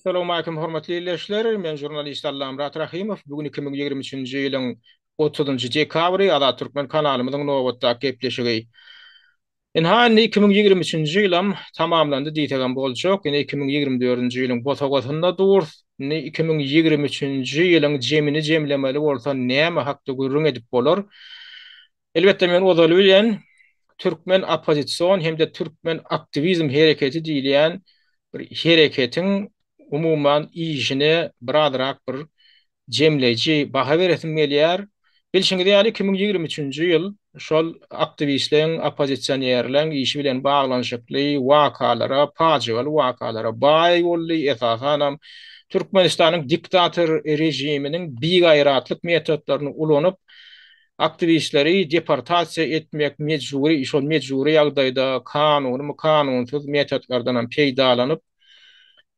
Essalawmalikim hormatly ildeşler, men žurnalist Allamyrat Rahymow. Bu gün 2023-nji ýylyň 30-njy dekabry, Azat Türkmen kanalymyzyň nobatdaky gepleşigi. Ynha indi 2023-nji ýylam tamamlandy diýsegem boljak. Ine 2024-nji ýylyň bosagasynda durus. Indi 2023-nji ýylyň jemini jemlemeli bolsa näme hakda gürrüň edip bolar? Elbetde men ozaly bilen türkmen oppozision hem-de türkmen aktiwizm hereketi diýilýän bir hereketiň umuman işine birazrak bir jemleýji baha beresim gelýär. Bilşiňiz ýaly, 2023-nji ýyl şol aktiwistleň, oppozisionerleň işi bilen baglanyşykly wakalara, pajygaly wakalara baý boldy. Esasanam, Türkmenistanyň diktator režiminiň bigaýratlyk metodlaryny ulanyp, aktiwistleri deportasiýa etmek, mejbury, şol mejbury ýagdaýda kanunymy, kanunsyz metodlardanam peýdalanyp,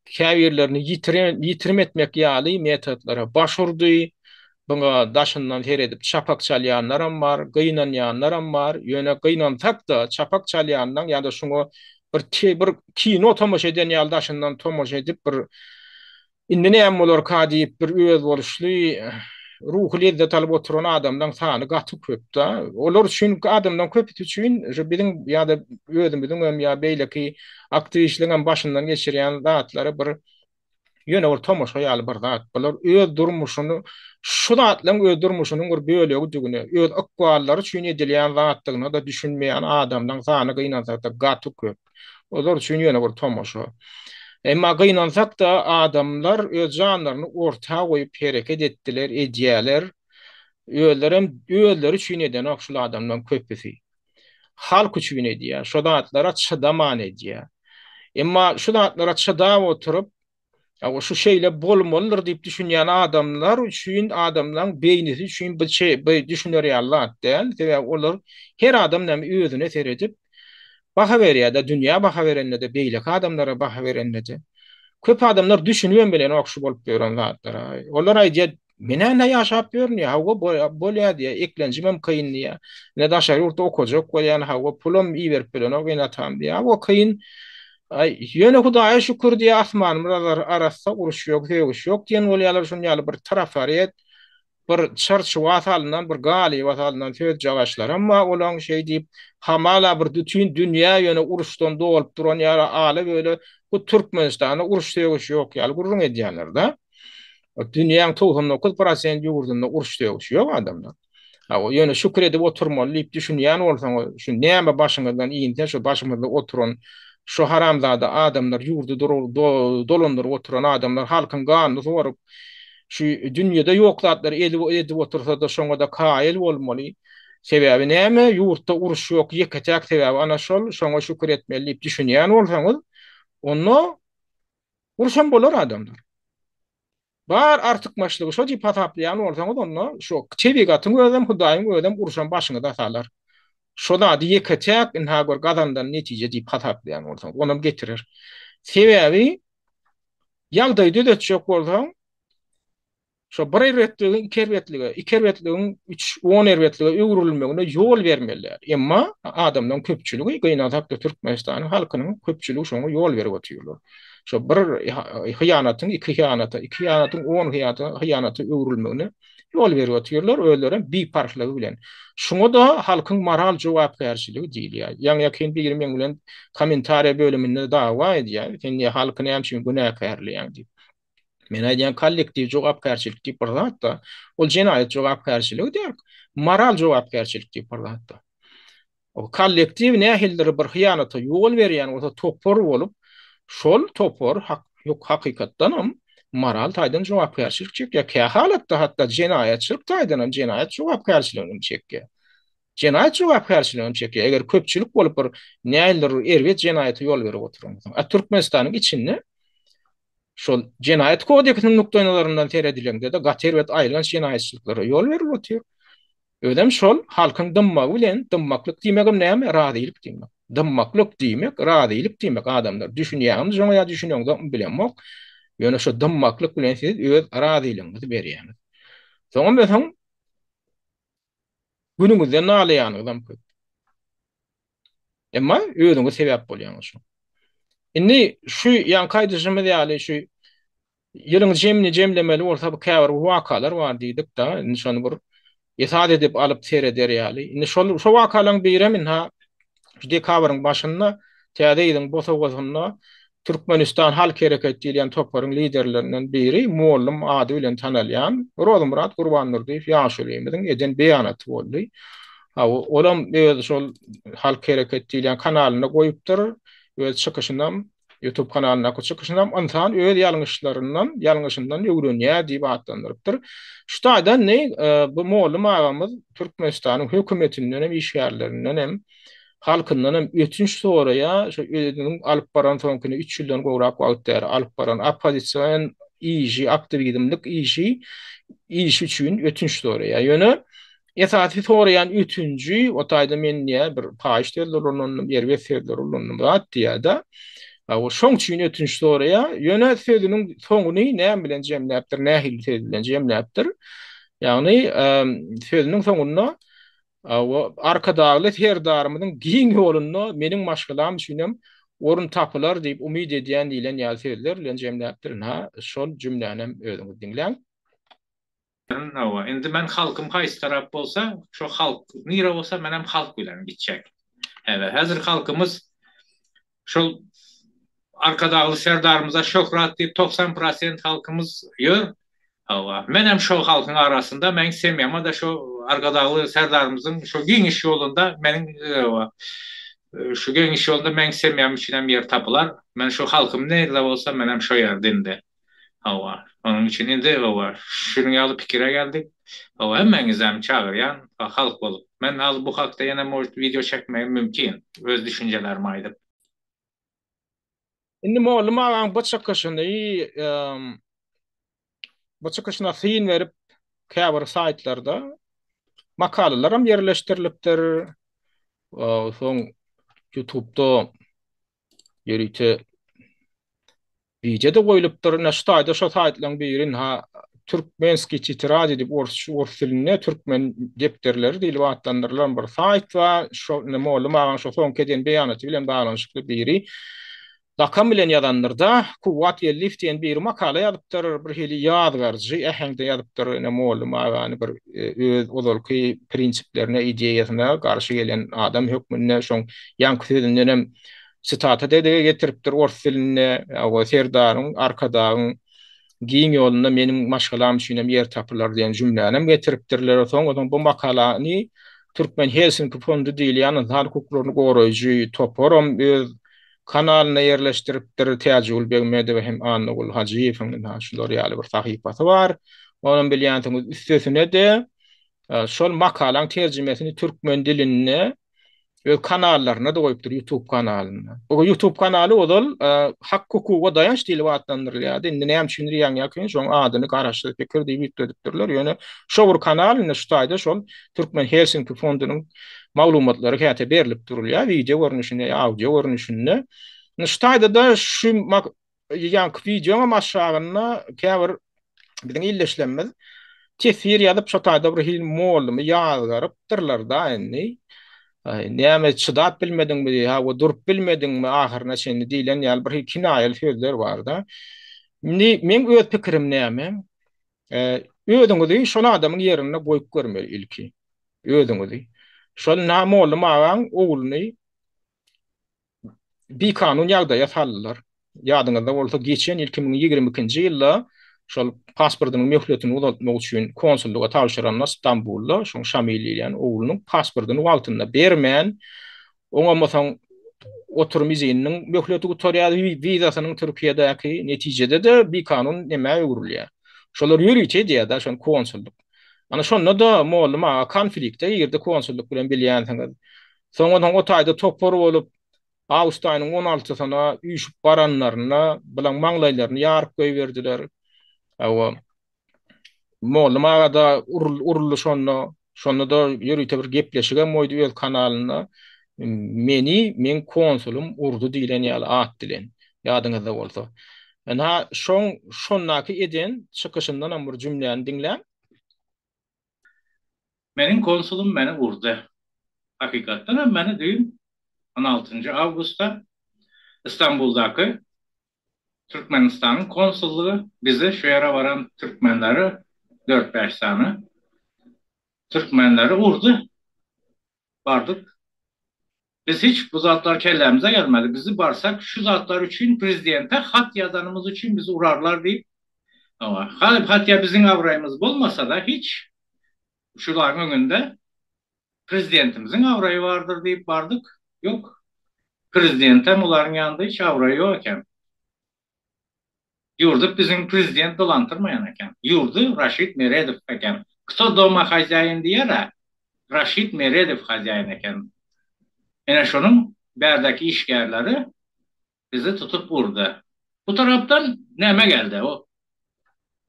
käbirlerini ýitirim ýitirim etmek ýaly metodlara baş urdy. Buňa daşyndan seredip çapak çalýanlaram bar, gynanýanlaram bar. Ýöne gynansak-da, çapak çalýanlaň ýa-da şuňa bir bir kino tomaşa eden ýaly daşyndan tomaşa edip bir Indi näme bolarka diýip bir özboluşly ruhy lezzet alyp oturan adamlaň sany gaty köp-de. Olar üçin adamlaň köpüsi üçin şu biziň ýa-da özümiziň hem ýa beýleki aktiwistleň hem başyndan geçirýän zatlary bir ýöne bir tomaşa ýaly bir zat. Bular öz durmuşyny şu zatlaryň öz durmuşynyň bir bölegidigine, öz ykballary üçin edilýän zatdygyna-da düşünmeýän adamlaň sany gynansak-da gaty köp. Olar üçin ýöne bir tomaşa. Emma gynansak-da, adamlar öz janlaryny orta goýup hereket etdiler, edýärler. Özlerem özleri üçin edenok şul adamlaryň köpüsi. Halk üçin edýär, şo zatlara çydaman edýär. Emma şu zatlara çydap oturyp, Hawa, şu şeýle bolmalydyr diýip düşünýän adamlar üçin, adamlaryň beýnisi üçin bu bu düşüner ýaly zat däl. Sebäbi olar her adam näme özüne seredip baha berýär-de, dünýä baha berende-de, beýleki adamlara baha berende-de. Köp adamlar düşünibem bilenok şu bolup ýören zatlara. Olar aýdýar, Men-ä indi ýaşap ýörün diýýär. Hawa, bolýar diýýär. Eklenjimem kyn diýýär. Ine daşary ýurtda okajak bolýan, hawa, pulam iberip bilenok ene-atam diýýär. Hawa, kyn. Aý, ýöne Hudaýa şükür diýýär, asmanymyz arassa, uruş ýok, sögüş ýok diýen bolýarlar. Şunuň ýaly bir trafaret, bir çarçuwa salnan, bir galyba salnan sözjagaşlaram bar olaň şeý diýip, hamala bir bütin dünýä ýöne uruşdan dolup duran ýaly, ala-böle hut Türkmenistanda uruş-sögüş ýok ýaly gürrüň edýärler-de. Dünýäň 99 prosent ýurdunda uruş-sögüş ýok adamlar. Hawa, ýöne şükür edip oturmaly diýip düşünýän bolsaňyz, şu näme başyňyzdan inse, şu başymyzda oturan şu haramzada adamlar, ýurdy dolandyryp oturan adamlar halkyň ganyny sorup, şu dünýede ýok zatlary edip otursa-da şoňa-da kaýyl bolmaly. Sebäbi näme, ýurtda uruş ýok, ýeke-täk sebäbi ana şol, şoňa şükür etmeli diýip düşünýän bolsaňyz, onda Urşam bolar adamlar. Bar artykmaçlygy şo diýip hasaplaýan bolsaňyz onda şo tebigatyň özem Hudaýyň özem urşam başyňyza salar. Şo zady ýeke-täk ynha gör gazanylan netije diýip hasaplaýan bolsaňyz onam getirer. Sebäbi ýagdaýy düzetjek bolsaň Şo bir erbetligiň iki erbetlige, iki erbetligiň üç, on erbetlige öwrülmegine ýol bermeli däl. Emma adamlaryň köpçüligi, gynansak-da Türkmenistanyň halkynyň köpçüligi şoňa ýol berip otyrlar. Şo bir hyýanatyň iki hyýanata, iki hyýanatyň on hyýanata öwrülmegine ýol berip otyrlar, özlerem biparhlygy bilen. Şuňa-da halkyň moral jogapkärçiligi diýilýär. Ýaňy-ýakyn biri meň bilen kommentariýa bölüminde dawa edýär, sen diýýär, halky näme üçin günäkärleýäň diýip. Men aýdýan kollektiw jogapkärçilik diýip bir zat-da. Ol jenaýat jogapkärçiligi däl, moral jogapkärçilik diýip bir zat-da. O kollektiw nähilidir bir hyýanata ýol berýän bolsa topar bolup, şol topar hak, ýok hakykatdanam moral taýdan jogapkärçilik çekýär. Kä halatda hatda jenaýatçylyk taýdan hem jenaýat jogapkärçiligini hem çekýär. Jenaýat jogapkärçiligini hem çekýär. Eger köpçülik bolup bir nähilidir bir erbet jenaýata ýol berip oturan bolsaň. A Türkmenistanyň içinde Şol jenaýat kodeksiniň nukdaýnazaryndan seredilende-de gaty erbet aýylganç jenaýatçylyklara ýol berilip otyr. Özem şol halkyň dymmagy bilen, dymmaklyk diýmegem näme? Razylyk diýmek. Dymmaklyk diýmek, razylyk diýmek adamlar. Düşünýäňizmi şoňa ýa düşüneňzokmy bilemok. Ýöne şo dymmaklyk bilen siz öz razylygyňyzy berýäňiz. Soňam öseň günüňizden nalaýanyňyzam köp. Emma özüňiz sebäp bolýaňyz şoňa. Indi şu ýaňky aýdyşymyz ýaly şu Ýylyň jemini jemlemeli bolsa bu käbir wakalar bar diýdik-de, indi şony bir esas edip alyp sereder ýaly. Indi şol şo wakalaryň birem ynha şu dekabryň başynda Täze ýylyň bosagasynda Türkmenistan Halk Hereketi diýilýän toparyň liderlerinden biri Mollum ady bilen tanalýan Rozmyrat Gurbandurdyýew ýaşulymyzyň eden beýanaty boldy. Hawa, olam öz şol Halk Hereketi diýilýän kanalynda goýupdyr öz çykyşynam. Youtube kanalyndaky çykyşynam ynsan öz ýalňyşlaryndan, ýalňyşyndan öwrenýär diýip atlandyrypdyr. Şu taýdan indi bu mollum agamyz Türkmenistanyň hökümetinden hem, işgärlerinden hem, halkyndan hem ötünç soraýar. Şu özüniň alyp baran soňky indi üç ýyldan gowrak wagt bäri alyp baran oppozision işi, aktiwizmlik işi, işi üçin ötünç soraýar. Ýöne Esasy soraýan ötünji, o taýda men diýýär, bir paýyş sözler ulandym, erbet sözler ulandym, zat diýýär-de. Hawa, şoň üçin ötünç soraýar. Ýöne sözüniň soňuny näme bilen jemläpdir, nähili söz bilen jemläpdir? Ýagny, sözüniň soňunda Hawa, Arkadagly Serdarymyzyň giň ýolunda meniň maşgalam üçinem orun tapylar diýip umyt edýän diýlen ýaly sözler bilen jemläpdir. Ynha, şol jümlänem özüňiz diňläň. Hawa, indi men halkym haýsy tarap bolsa, şo halk nire bolsa menem halk bilen gitjek. Häzir, häzir halkymyz şol Arkadagly Serdarymyza şöhrat diýip 90 prosent halkymyz ýör. Hawa, menem şo halkyň arasynda, meň semýama-da şo Arkadagly Serdarymyzyň şo giňiş ýolunda meniň hawa, şu giňiş ýolunda meň semýam üçinem ýer tapylar. Men şo halkym nirde bolsa menem şo ýerde indi. Hawa, onuň üçin indi hawa, şunuň ýaly pikire geldik. Hawa, hemmäňizem çagyrýan, halk bolup. Men hal bu hakda ýene может wideo çekmegim mümkin, öz düşünjelerimi aýdyp. Indi mollum agaň bu çykyşyny bu çykyşyna syn berip käbir saýtlarda makalalaram ýerleşdirilipdir. Soň YouTube'da ýörite Wideo-da goýlupdyr. Ine şu taýda şo saýtlaryň biri ynha Türkmenskiý tetradi diýip ors ors dilinde türkmen depderleri diýlip atlandyrylan bir saýt bar. Şo ine mollum agaň şo soňky eden beýanaty bilen baglanyşykly biri lakam bilen ýazandyr-da. Kuwwat Geldiýew diýen biri makala ýazypdyr. Bir hili ýazgaryjy äheňde ýazypdyr. Ine mollum agany bir öz ozalky prinsiplerine, ideýasyna garşy gelen adam hökmünde şoň ýaňky sözündenem Sitata dedege getiripdir ors dilinde, Hawa, Serdaryň, Arkadagyň giň ýolunda meniň maşgalam üçinem ýer tapylar diýen jümlänem getiripdirler. Soň onuň bu makalany Türkmen Helsinki fondy diýilýän ynsan hukuklaryny goraýjy toparam öz kanalynda ýerleşdiripdir. Täjigül Begmedowa hem Annagül Hajyýewiň ynha şular ýaly bir sahypasy bar. Onam bilýänsiňiz. Üstesine-de şol makalaň terjimesini türkmen dilinde öz kanallarynda-da goýupdyr, YouTube kanalynda. Bu YouTube kanaly ozal Hak hukuga daýanç diýlip atlandyrylýardy. Indi näme üçindir ýaňy-ýakyn şoň adyny Garaşsyz pikir diýip üýtgedipdirler. Ýöne şo bir kanal indi şu taýda şol Türkmen Helsinki fondunyň maglumatlary käte berlip durulýar, wideo görnüşinde ýa audio görnüşinde. Indi şu taýda-da şu Ýaňky wideoňam aşagynda käbir biziň ildeşlerimiz teswir ýazyp şo taýda bir hili mollumy ýazgarypdyrlar-da indi. Näme çydap bilmediňmi, hawa durup bilmediňmi ahyryna çenli diýlen ýaly bir hili kinaýaly sözler bar-da. Indi meň öz pikirim näme? Özüňizi şol adamyň ýerinde goýup görmeli ilki. Özüňizi. Şol na mollum agaň ogluny bikanun ýagdaýa saldylar. Ýadyňyzda bolsa, geçen ýyl 2022-nji ýylda şol pasportynyň möhletini uzaltmak üçin konsullyga tabşyranda Stambulda şoň Şamil diýilýän oglunyň pasportyny wagtynda bermän, oňa soň oturum izininiň möhleti gutarýar, wizasynyň Türkiýedäki, netijede-de bikanun nämä öwrülýär. Şolar ýörite edýär-de şony konsullyk. Ana şonda-da mollum aga konflikte girdi konsullyk bilen bilýänsiňiz. Soňa-soň o taýda topar bolup, awgust aýynyň on altysyna üýşüp baranlarynda, bulaň maňlaýlaryny ýaryp goýberdiler. Hawa, mollum aga-da uruldy şonda. Şonda-da ýörite bir gepleşigem goýdy öz kanalynda. Meni meň konsulym urdy diýlen ýaly at bilen, ýadyňyzda bolsa. Ynha, şoň şondaky eden çykyşyndanam bir jümläni diňläň. Meniň konsulym meni urdy. Hakykatdan hem meni düýn, on altynjy awgustda Istanbuldaky. Türkmenistanyň konsullygy bizi şu ýere baran türkmenleri dört-bäş sany türkmenleri urdy. Bardyk. Biz hiç bu zatlar kellämize gelmedi. Bizi barsak şu zatlar üçin prezidente hat ýazanymyz üçin bizi urarlar diýip. Hawa. Hatýa biziň abraýymyz bolmasa-da hiç şularyň öňünde prezidentimiziň abraýy bardyr diýip bardyk. Ýok. Prezidentem olaryň ýanynda hiç abraýy ýok eken. Ýurdy biziň prezident dolandyrmaýan eken. Ýurdy Raşid Meredow eken. Kto doma hazýaýyn diýer-ä, Raşid Meredow hazýaýyn eken. Ine şonuň bärdäki işgärleri bizi tutup urdy. Bu tarapdan näme geldi, o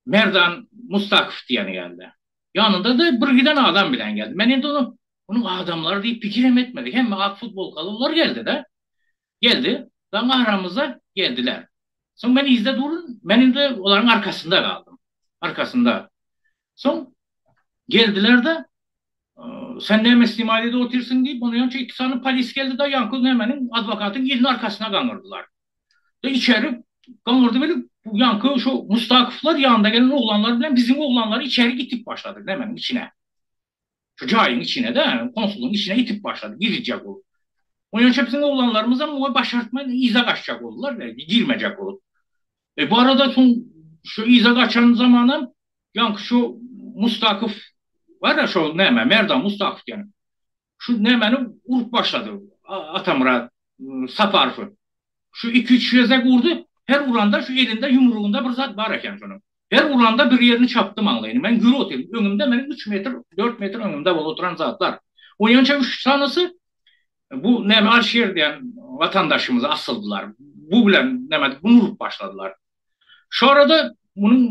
Merdan Mustakow diýeni geldi. Ýanynda-da bir giden adam bilen geldi. Men indi ony onuň adamlary diýip pikirem etmedik. Hemme ak futbolkalylar geldi-de. Geldi. Daň aramyza geldiler. Soň men yzda durun, men indi olaryň arkasynda galdym. Arkasynda. Soň geldiler-de, Sen näme snimat edip otyrsyň diýip, onýança iki sany polis geldi-de, ýaňky nämeniň, adwokatyň elini arkasyna gaňyrdylar. De içeri gaňyrdy welin, ýaňky şo Mustakowlar ýanynda gelen oglanlar bilen biziň oglanlary içeri itip başlady nämeniň içine. Şu jaýyň içine-de, konsullygyň içine itip başlady, girjek bolup. Onýança biziň oglanlarymyzam muňa başartman yza gaçjak boldular, girmejek bolup. E, bu arada soň şu yza gaçan zamanam ýaňky şu Mustakow bar-a şol näme, Merdan Mustakow diýen. Şu nämeni urup başlady, Atamyrat Saparowy. Şu iki-üç gezek urdy, her uranda şu elinde ýumrugynda bir zat bar eken şonuň. Her uranda bir ýerini çapdy maňlaýyny. Men görüp otyryn, öňümde meniň üç metr, dört metr öňümde bolup oturan zatlar. Onýança üç sanysy bu näme Alşir diýen watandaşymyzy asyldylar. Bu bilen näme bunu urup başladylar. Şu arada munuň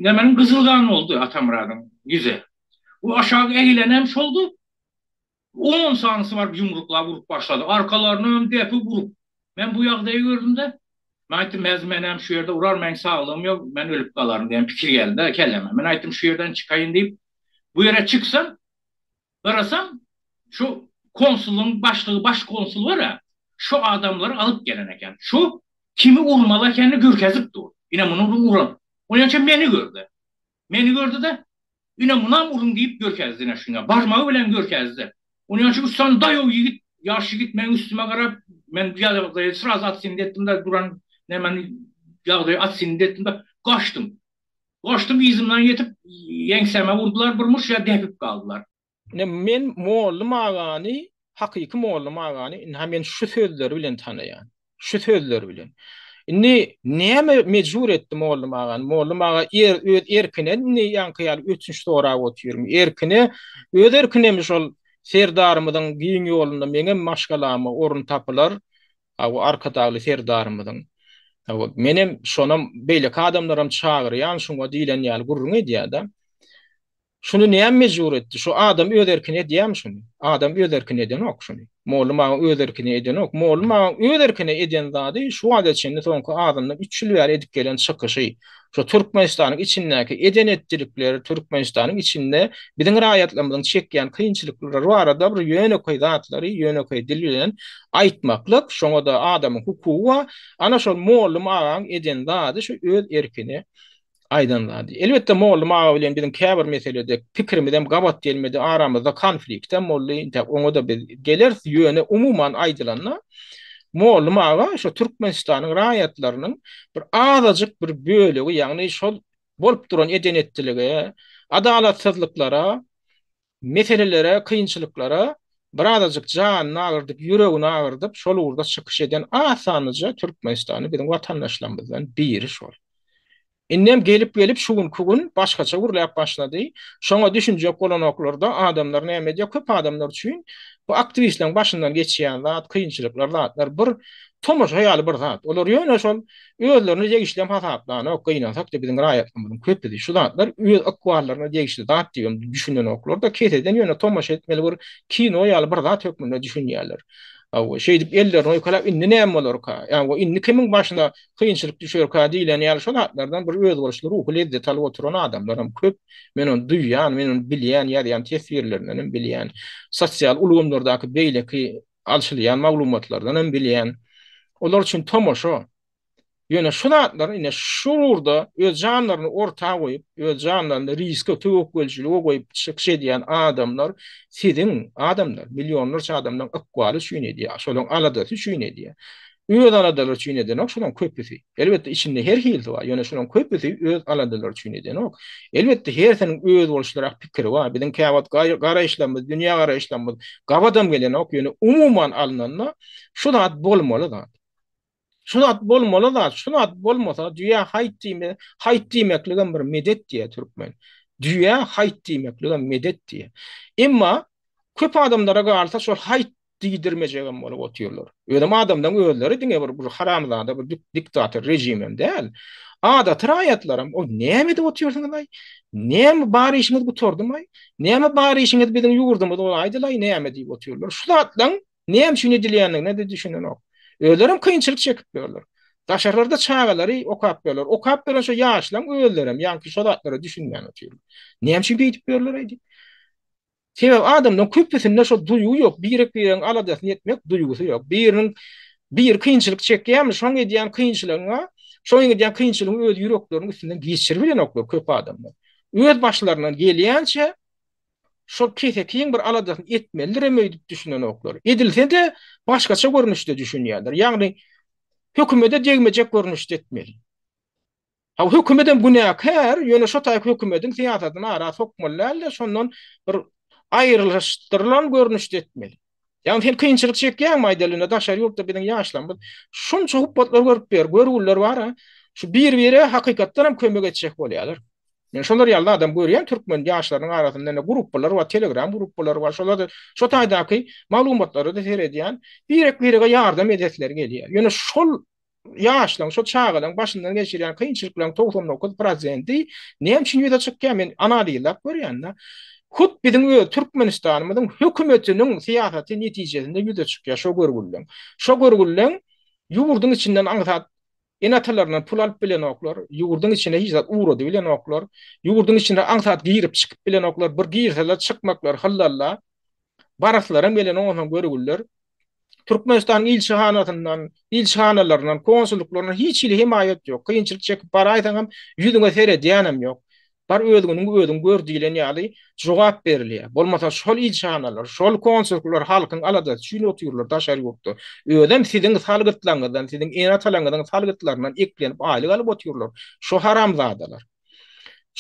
nämeniň gyzyl gan boldy Atamyradyň ýüzi. Bu aşak egilenem şoldy. On sanysy baryp ýumruklap urup başlady. Arkalarynam depip urup. Men bu ýagdaýy gördüm-de, men aýtdym, häzir menem şu ýerde urar, meň saglygym ýok, men ölüp galaryn diýen pikir geldi-de kelläme. Men aýtdym, şu ýerden çykaýyn diýip, bu ýere çyksam, garasam, şu konsulyň başlygy, baş konsul bar-a, şu adamlary alyp gelen eken. Şu kimi urmaly ekenini görkezip dur. Ine muny uran. Onýança meni gördi. Meni gördi-de, Ine munam uruň diýip görkezdi ine şuňa. Barmagy bilen görkezdi. Onýança üç sany daýaw ýigit, ýaş ýigit meniň üstüme garap, men ýagdaýy sraz atsindi etdim-de, duran nämeni ýagdaýy atsindi etdim-de, gaçdym. Gaçdym, yzymdan ýetip, ýeňsäme urdular bir muş ýa depip galdylar. Ine, men Mollum agany, hakyky Mollum agany, ynha men şu sözleri bilen tanaýan. Şu sözleri bilen. Indi näme mejbur etdi Mollum agany? Mollum aga er, öz erkine indi ýaňky ýaly ötünç sorap otyrmy? Erkine, öz erkinemi şol Serdarymyzyň giň ýolunda meňem maşgalama orun tapylar, hawa, Arkadagly Serdarymyzyň. Hawa, menem şonam beýleki adamlaram çagyrýan şuňa diýlen ýaly gürrüň edýär-de. Şuny näme mejbur etdi? Şu adam öz erkine edýärmi şuny? Adam öz erkine edenok şuny. Mollum aga öz erkine edenok. Mollum aga öz erkine eden zady şu wagta çenli soňky azyndan üç ýyl bäri edip gelen çykyşy. Şu Türkmenistanyň içindäki eden-etdilikleri, Türkmenistanyň içinde biziň raýatlarymyzyň çekýän kynçylyklary barada bir ýönekeý zatlary ýönekeý dil bilen aýtmaklyk, şoňa-da adamyň hukugy bar. Ana şol Mollum agaň eden zady şu öz erkine aýdan zady. Elbetde Mollum aga bilen biziň käbir meselede pikirimizem gabat gelmedi, aramyzda konfliktem boldy, intäk oňa-da biz geleris, ýöne umuman aýdylanda Mollum aga şo Türkmenistanyň raýatlarynyň bir azajyk bir bölegi, ýagny şol bolup duran eden-etdilige, adalatsyzlyklara, meselelere, kynçylyklara birazajyk janyny agyrdyp, ýüregini agyrdyp, şol ugurda çykyş eden az sanlyja Türkmenistany biziň watandaşlarymyzdan biri şol. Indem gelip-gelip şu günki gün başgaça gürläp başlady. Şoňa düşünjek bolanoklarda adamlar näme edýär? Köp adamlar üçin bu aktiwistleriň başyndan geçýän zat, kynçylyklar, zatlar bir tomaşa ýaly bir zat. Olar ýöne şol Özlerine degişlem hasaplanok, gynansak-da biziň raýatlarymyzyň köpüsi şu zatlar öz ykballaryna degişli zat diýibem düşünenoklar-da, keseden ýöne tomaşa etmeli bir kino ýaly bir zat hökmünde düşünýärler. Hawa, şeýdip ellerini oýkalap indi näme bolarka, ýa indi kimiň başyna kynçylyk düşerka diýlen ýaly şo zatlardan bir özboluşly ruhy lezzet alyp oturan adamlaram köp. Men ony duýýan, men ony bilýän, ýazýan teswirlerindenem bilýän, sosial ulgamlardaky beýleki alşylýan maglumatlardan hem bilýän. Olar üçin tomaşa. Ýöne şu zatlar ine şu ugurda öz janlaryny orta goýup, öz janlaryny riske, töwekgelçilige goýup çykyş edýän adamlar siziň, adamlar, millionlarça adamlaryň ykbaly üçin edýär, şolaryň aladasy üçin edýär. Öz aladalary üçin edenok şolaryň köpüsi. Elbetde içinde her hilisi bar, ýöne şolaryň köpüsi öz aladalary üçin edenok. Elbetde hersiniň özboluşlyrak pikiri bar. Biziň käwagt garaýyşlarymyz, dünýä garaýyşlarymyz gabadam gelenok, ýöne umuman alnanda şu zat bolmaly zat. Şu zat bolmaly zat, şu zat bolmasa düýä haýt diýme, haýt diýmekligem bir medet diýýär türkmen. Düýä haýt diýmekligem medet diýýär. Emma köp adamlara galsa şol haýt diýdirmejegem bolup otyrlar. Özem adamlaryň özleri diňe bir bir haramzada bir diktator režimem däl. Adaty raýatlaram o näme edip otyrsyňyz-aý? Näme bar işiňiz gutardymy-aý? Näme bar işiňiz biziň ýurdumyz bolaýdy-laý näme diýip otyrlar. Şu zatlaryň Näme üçin edilýändigine-de düşünenok. Özlerem kynçylyk çekip ýörler. Daşarlarda çagalary okap ýörler. Okap ýören şo ýaşlaryň özlerem ýaňky şo zatlara düşünmän otyrlar. Näme üçin beýdip ýörler-aý diýip. Sebäbi adamlaryň köpüsinde şo duýgy ýok. Birek-biregiň aladasyny etmek duýgusy ýok. Biriniň biri kynçylyk çekýärmi, şoň edýän kynçylygyna, şoň edýän kynçylygyny öz ýürekleriniň üstünden geçiribilenoklar köp adamlar. Öz başlaryndan gelýänçä şol kesekiň bir aladasyny etmelidirem öýdüp düşünenoklar. Edilse-de başgaça görnüşde düşünýärler. Ýagny hökümede degmejek görnüşde etmeli. Ha hökümedem günäkär, ýöne şo taýy hökümediň syýasatyny ara sokmaly däl-de, şondan bir aýrylyşdyrylan görnüşde etmeli. Ýagny sen kynçylyk çekýäňmi aýdaly indi daşary ýurtda biziň ýaşlarymyz şunça hupbatlar görüp ýör, görgüliler bar-a. Şu bir-bire hakykatdan hem kömek etjek bolýarlar. Men şolar ýaly adam görýän türkmen ýaşlarynyň arasynda ine gruppalar bar, telegram gruppalary bar, şolar şo taýdaky maglumatlara-da seredýän, birek-birege ýardam edesleri gelýär. Ýöne şol ýaşlaryň, şol çagalaryň başyndan geçirýän kynçylyklaryň 99 prosenti näme üçin ýüze çykýar, men analizläp görýän-de. Hut biziň öz Türkmenistanymyzyň hökümetiniň syýasaty netijesinde ýüze çykýar şo görgülileň. Şo görgülileň ýurduň içinden aňsat Ene-atalaryndan pul alyp bilenoklar, ýurduň içine hiç zat ugrady bilenoklar, ýurduň içine aňsat girip çykyp bilenoklar, bir girseler çykmaklar hyllalla, baraslaram gelenok onsoň görgüliler. Türkmenistanyň ilçihanasyndan, ilçihanalaryndan, konsullyklaryndan hiç hili hemaýat ýok. Kynçylyk çekip baraýsaňam ýüzüňe seredýänem ýok. Bar öz günüňi özüň gör diýlen ýaly jogap berilýär. Bolmasa şol ilçihanalar, şol konsullyklar halkyň aladasy üçin otyrlar daşary ýurtda. Özem siziň salgytlaryňyzdan, siziň ene-atalaryňyzyň salgytlaryndan eklenip aýlyk alyp otyrlar. Şo haramzadalar.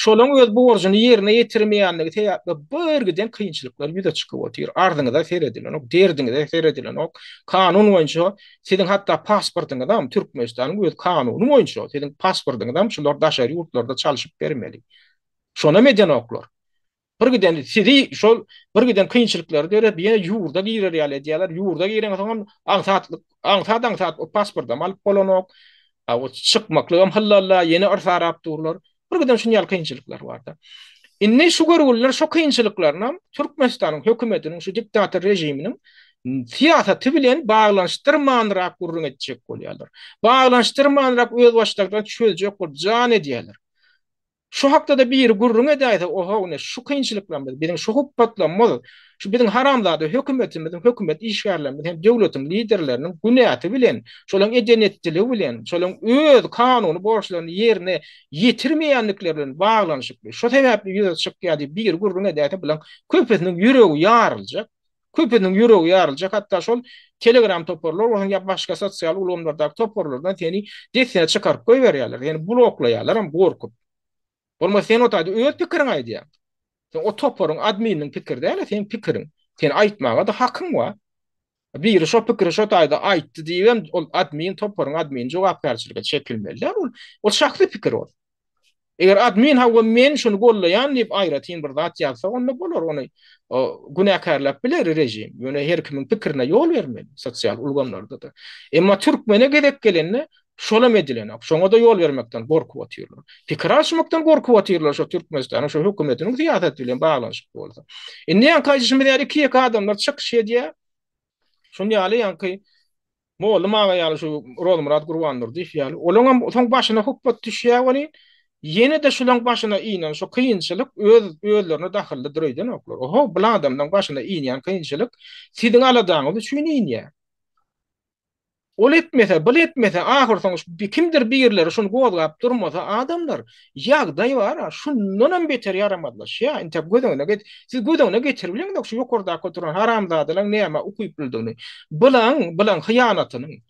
Şolaň öz borjuny ýerine ýetirmeýänligi sebäpli birgiden kynçylyklar ýüze çykyp otyr. Arzyňyza seredilenok, derdiňize seredilenok. Kanun boýunça Siziň hatda pasportyňyzam Türkmenistanyň öz kanuny boýunça siziň pasportyňyzam şular daşary ýurtlarda çalşyp bermeli. Şonam edenoklar. Bir giden sizi şol bir giden kynçylyklary döredip ýene ýurda girer ýaly edýärler. Ýurda gireňsoňam aňsatlyk aňsat aňsat o pasportam alyp bolanok. A o çykmaklygam hyllalla ýene yrsarap durlar. Bir giden şuny ýaly kynçylyklar barda. Indi şu görgüliler şu kynçylyklarynam Türkmenistanyň hökümetiniň şu diktator režiminiň syýasaty bilen baglanyşdyrmanrak gürrüň etjek bolýarlar. Baglanyşdyrmanrak özbaşdakdan çözjek bolup jan edýärler. Şu hakda-da biri gürrüň edäýse, oho, ine şu kynçylyklarymyz, biziň şu hupbatlarymyz, Şu biziň haramzada hökümetimiziň, hökümet işgärlerimiz hem döwletiň liderleriniň günäsi bilen, şolaryň eden-etdiligi bilen, şolaryň öz kanuny borçlaryny ýerine ýetirmeýändikleri bilen baglanyşykly, şo sebäpli ýüze çykýar diýip biri gürrüň edäýse bulaň köpüsiniň ýüregi ýaryljak. Köpüsiniň ýüregi ýaryljak, hatda şol telegram toparlar bolsun ýa başga sosial ulgamlardaky toparlardan seni dessine çykaryp goýberýärler, seni bloklaýarlaram gorkup. Bolmasa sen o taýda öz pikiriňi aýdýaň. Sen o toparyň admininiň pikiri däl-de, seň pikiriň. Sen aýtmaga-da hakyň bar. Biri şo pikiri şo taýda aýtdy diýibem ol admin, toparyň admini jogapkärçilige çekilmeli däl. Ol ol şahsy pikir ol. Eger admin hawa men şuny gollaýan diýip aýratyn bir zat ýazsa onda bolar ony günäkärläp biler režim. Ýöne her kimiň pikirine ýol bermeli sosial ulgamlarda-da. Emma türkmene gezek gelende Şolam edilenok. Şoňa-da ýol bermekden gorkup otyrlar. Pikir alşmakdan gorkup otyrlar şo Türkmenistanyň şo hökümetiniň syýasaty bilen baglanyşykly bolsa. Indi ýaňky aýdyşymyz ýaly iki-ýeke adamlar çykyş edýär. Şuny ýaly ýaňky Mollum aga ýaly şu Rozmyrat Gurbandurdyýew ýaly. Olaňam soň başyna hupbat düşýär welin, ýene-de şulaň başyna inen şo kynçylyk öz özlerine dahyllydyr öýdenoklar. Oho, bul adamlaň başyna inýän kynçylyk siziň aladaňyz üçin inýär. Ol etmese, bul etmese, ahyrsoňy şu kimdir birleri şuny gozgap durmasa adamlar, ýagdaý bar-a, şundanam beter ýaramazlaşýar. Intäk göz öňüne get, siz göz öňüne getiribileňzok şu ýokardaky oturan haramzadalaň nämä ukyplydygyny. Bulaň, bulaň hyýanatynyň,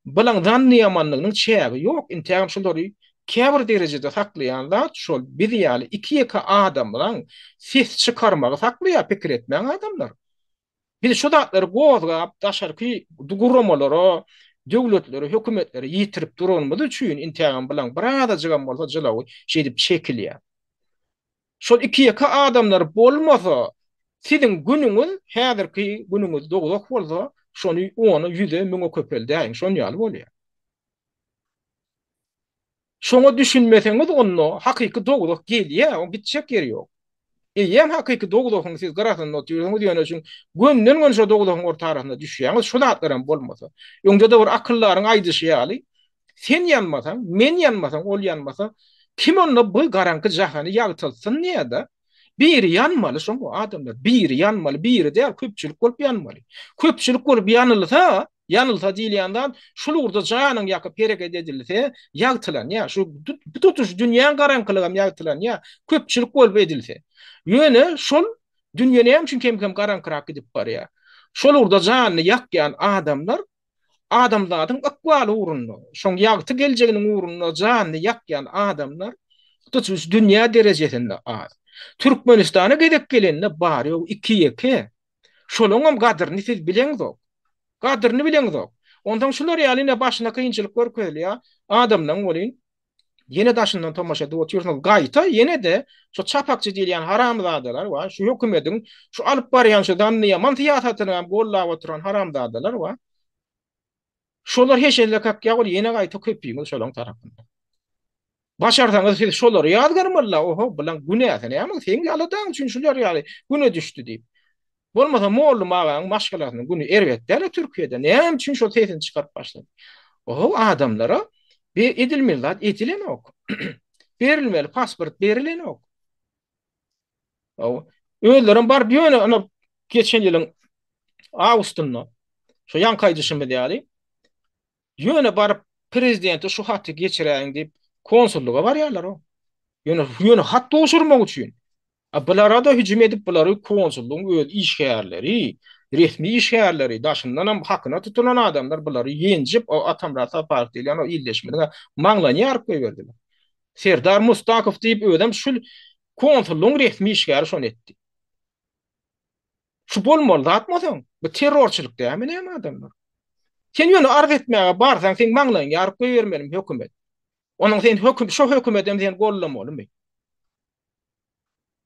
bulaň zannyýamanlygynyň çägi ýok. Intägem şulary käbir derejede saklaýan zat şol biz ýaly iki-ýeke adamlaň ses çykarmagy saklaýar, pikir etmäň adamlar. Biz şu zatlary gozgap, daşarky guramalara, döwletlere, hökümetlere ýetirip duranymyz üçin intägem bulaň birazajygam bolsa jylawy şeýdip çekilýär. Şol iki-ýeke adamlar bolmasa, siziň günüňiz, häzirki günüňiz dowzah bolsa, şony ona, ýüze, müňe köpeldäýiň, şon ýaly bolýar. Şoňa düşünmeseňiz onda hakyky dowzah gelýär, oň gitjek ýeri ýok. Eýýäm hakyky dowzahyň siz gyrasynda otyrsyňyz, ýöne şuň gönden-göni şo dowzahyň orta arasyna düşýäňiz, şu zatlaram bolmasa. Öňde-de bir akyldaryň aýdyşy ýaly, sen ýanmasaň, men ýanmasam, ol ýanmasa, kim onda bu garaňky jahany ýagtyltsyn diýýär-de. Biri ýanmaly şoň adamlar, biri ýanmaly, biri däl, köpçülik bolup ýanmaly. Köpçülik bolup ýanylsa, Ýanylsa diýilýän zat, şul ugurda janyň ýakyp hereket edilse, ýagtylanýar. Şu tutuş dünýäň garaňkylygam ýagtylanýar, köpçülik bolup edilse. Ýöne şol dünýe näme üçin kem-kem garaňkyrak gidip barýar? Şol ugurda janyny ýakýan adamlar adamzadyň ykbaly ugrunda, şoň ýagty geljeginiň ugrunda janyny ýakýan adamlar tutuş dünýä derejesinde az. Türkmenistana gezek gelende bary-ýogy iki-ýeke. Şolaňam gadyryny siz bileňzok. Gadyryny bileňzok. Onsoň şular ýaly ine başyna kynçylyk görkezilýär. Adamlaň welin ýene daşyndan tomaşa edip otyrsyňyz. Gaýta ýene-de şu çapakçy diýilýän haramzadalar bar. Şu hökümediň şu alyp barýan şu zannyýaman syýasatyny hem gollap oturan haramzadalar bar. Şolar heşelle kakýar ol ýene gaýta köpüňiz şolaň tarapynda. Başarsaňyz siz şolary ýazgarmalyla oho bulaň günäsi näme seň aladaň üçin şular ýaly güne düşdi diýip. Bolmasa Mollum agaň maşgalasynyň güni erbet dälä Türkiýede näme üçin şol sesini çykaryp başlady. Oho adamlara bir edilmeli zat edilenok. Berilmeli pasport berilenok. Özlerem baryp ýöne ony geçen ýylyň awgustynda şu ýaňky aýdyşymyz ýaly Ýöne baryp prezidente şu haty geçiräýiň diýip konsullyga barýarlar-ow. Ýöne ýöne hat gowşurmak üçin. A bulara-da hüjüm edip bulary konsullygyň öz işgärleri, resmi işgärleri, daşyndanam hakyna tutulan adamlar bulary ýenjip o Atamyrat Saparow diýilýän o ildeşimiziň maňlaýyny ýaryp goýberdiler. Serdar Mustakow diýip özem şul konsullygyň resmi işgäri şony etdi. Şu bolmaly zatmy soň? Bu terrorçylyk dälmi näme adamlar? Sen ýöne arz etmäge barsaň seň maňlaýyňy ýaryp goýbermelimi hökümet? Onuň sen höküm şo hökümetem seni gollamalymy?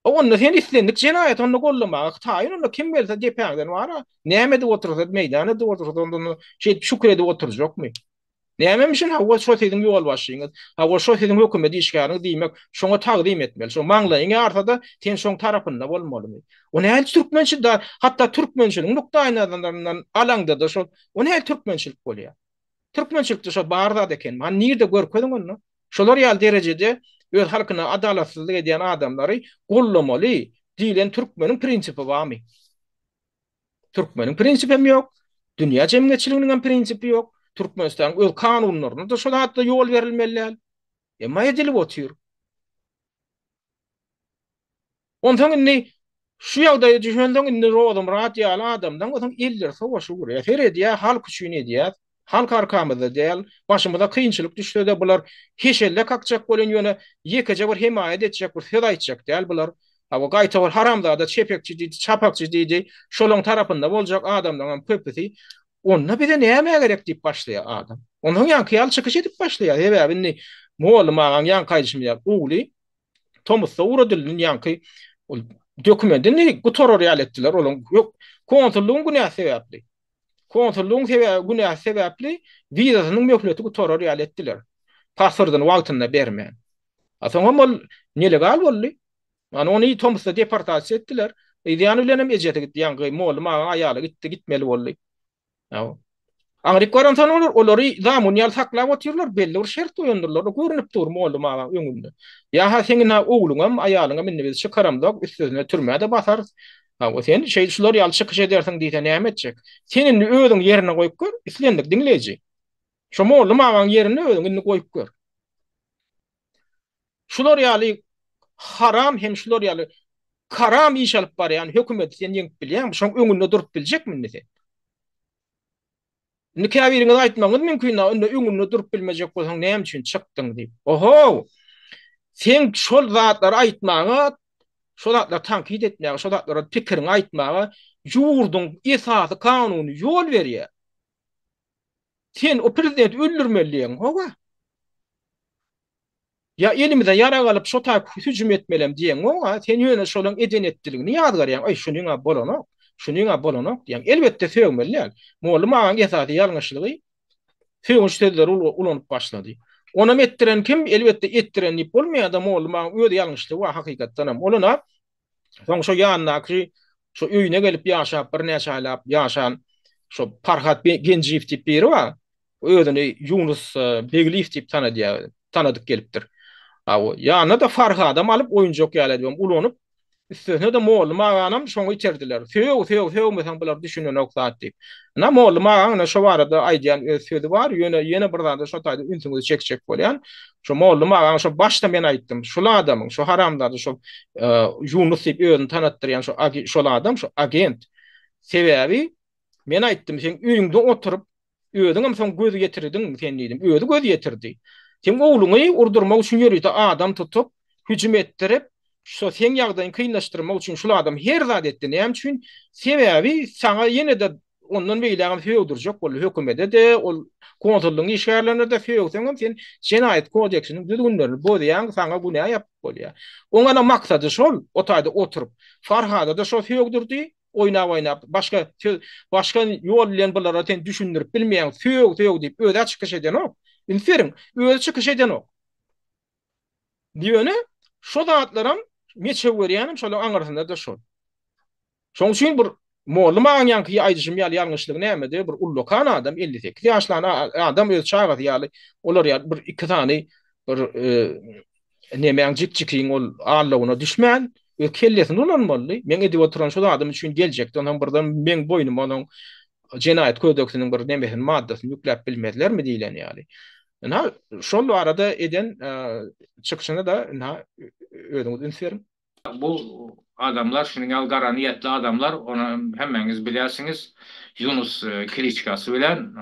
Onda sen islendik jenaýaty onda gollamaga taýyn onda kim gelse depäňden bara näme edip otursa meýdan edip otursa onda şeýdip şükür edip oturjakmy? Nämemişin hawa şo siziň ýolbaşçyňyz, hawa şo siziň hökümet işgäriňiz diýmek şoňa tagzym etmeli. Şo maňlaýyň ýarsa-da sen şoň tarapynda bolmalymy? O nähili türkmençilik da hatda türkmençiligiň nukdaýnazaryndan alaňda-da şol o nähili türkmençilik bolýar? Türkmençilikde şo bar zat ekenmi? Hany nirde görkeziň onda? Şolar ýaly derejede öz halkyna adalatsyzlyk edýän adamlary gollamaly diýlen türkmeniň prinsipi barmy? Türkmeniň prinsipem ýok, dünýä jemgyýetçiliginiň hem prinsipi ýok. Türkmenistanyň öz kanunlaryna-da şo zatda ýol berilmeli däl. Emma edilip otyr. Onsoň indi şu ýagdaýa düşensoň indi Rozymyrat ýaly adamdan bolsaň elleri sowaşyp urýar. Seredýär, halk üçin edýäs. Halk arkamyzda däl. Başymyza kynçylyk düşse-de bular heşelle kakjak bolýan ýöne ýekeje bir hemaýat etjek bir söz aýtjak däl bular. Hawa gaýta ol haramzada çepekçi diýdi, çapakçy diýdi. Şolaň tarapynda boljak adamlaňam köpüsi onda bize nämä gerek diýip başlaýar adam. Onsoň ýaňky ýaly çykyş edip başlaýar. Sebäbi indi mugallym agaň ýaňky aýdyşym ýaly ogly tomusda ugradyldy indi ýaňky ol dokumenti gutarar ýaly etdiler olaň konsullygyň günäsi sebäpli. Konsullygyň sebäbi günäsi sebäpli wizasynyň möhleti gutarar ýaly etdiler. Pasportyny wagtynda bermän. A soňam ol nelegal boldy. Ýani ony tomusda deportasiýa etdiler. Yzýany bilen hem ejesi gitdi. Ýaňky mollum agaň aýaly gitdi, gitmeli boldy. Aňryk baransoň olar olary zamun ýaly saklap otyrlar, belli bir şert goýandyrlar. Görnüp dur mollum agaň öňünde. Ýa-ha seň ynha ogluňam, aýalyňam indi biz çykaramzok, üstesine türmä-de basarys. Hawa, sen şeý şular ýaly çykyş edersiň diýse näme etjek? Sen indi özüňi ýerine goýup gör, islendik diňleýji. Şo Mollum agaň ýerinde özüňi indi goýup gör. Şular ýaly haram hem şular ýaly karam iş alyp barýan hökümeti sen ýeňip bilýäňmi? Şoň öňünde durup biljekmi indi sen? Indi käbiriňiz aýtmagyňyz mümkin, onda öňünde durup bilmejek bolsaň näme üçin çykdyň diýip. Oho! Sen şol zatlary aýtmaga, şol zatlary tankyt etmäge, şol zatlara pikiriňi aýtmaga ýurduň esasy kanuny ýol berýär. Sen o prezidenti öldürmeli diýeň, hawa. Ýa elimize ýarag alyp şo taýy hüjüm etmelem diýeňok-a, sen ýöne şolaň eden-etdiligini ýazgarýaň, aý şunyň-a bolanok, şunyň-a bolanok diýýäň. Elbetde sögmeli däl. Mollum agaň esasy ýalňyşlygy sögünç sözleri ulanyp başlady. Onam etdiren kim? Elbetde etdiren diýip bolmaýar-da, Mollum agaň öz ýalňyşlygy bar hakykatdanam. Ol-a soň şo ýanyndaky şo öýüne gelip ýaşap birnäçe aýlap ýaşan şo Parhat Genjiýew diýip biri bar. Özüni Ýunus Begliýew diýip tanadýar, tanadyp gelipdir. Hawa, ýanyna-da Farhadam alyp, oýunjak ýaly edibem ulanyp, üstesine-de Mollum aganam şoňa iterdiler. Sög, sög, sögmeseň bular düşünenok zat diýip. Ynha, Mollum agaň ine şo barada aýdýan öz sözi bar, ýöne ýene bir zada şo taýda ünsüňizi çekjek bolýan. Şo Mollum agaň şo başda men aýtdym, şul adamyň, şo haramzada şo Ýunus diýip özüni tanatdyrýan şo şol adam şo agent. Sebäbi Men aýtdym, seň öýüňde oturyp, özüňem soň göz ýetirdiňmi sen diýdim. Özi göz ýetirdi. Seň ogluňy urdurmak üçin ýörite adam tutup, hüjüm etdirip, şo seň ýagdaýyňy kynlaşdyrmak üçin şul adam her zat etdi. Näme üçin? Sebäbi saňa ýene-de ondan beýlägem sögdürjek boldy. Hökümede-de, ol konsullygyň işgärlerine-de sögseňem sen jenaýat kodeksiniň düzgünlerini bozýaň, saňa günä ýapyp bolýar. Oňa-da maksady şol, o taýda oturyp. Farhada-da şo sögdürdi. Oýnap-oýnap, başga söz, başga ýol bilen bulara sen düşündirip bilmeýäň, sög, sög diýip, öz-ä çykyş edenok. Üns beriň, özi çykyş edenok. Ýöne şo zatlaram meçew berýänem şolaň aňyrsynda-da şol. Şoň üçin bir Mollum agaň ýaňky aýdyşym ýaly ýalňyşlygy nämede, bir ullakan adam, 58 ýaşlan adam öz çagasy ýaly, olar ýaly bir iki sany bir nemäň jikjikiň ol allawyna düşmän, öz kellesini ulanmalydy. Meň edip oturan şu zadym üçin geljekde onsoň birden meň boýnuma onuň jenaýat kodeksiniň bir nemesini, maddasyny ýükläp bilmezlermi diýlen ýaly. Ynha, şol barada eden çykyşyna-da ynha özüňiz üns beriň. Bu adamlar şunuň ýaly gara niýetli adamlar, ony hemmäňiz bilýärsiňiz. Ýunus kliçkasy bilen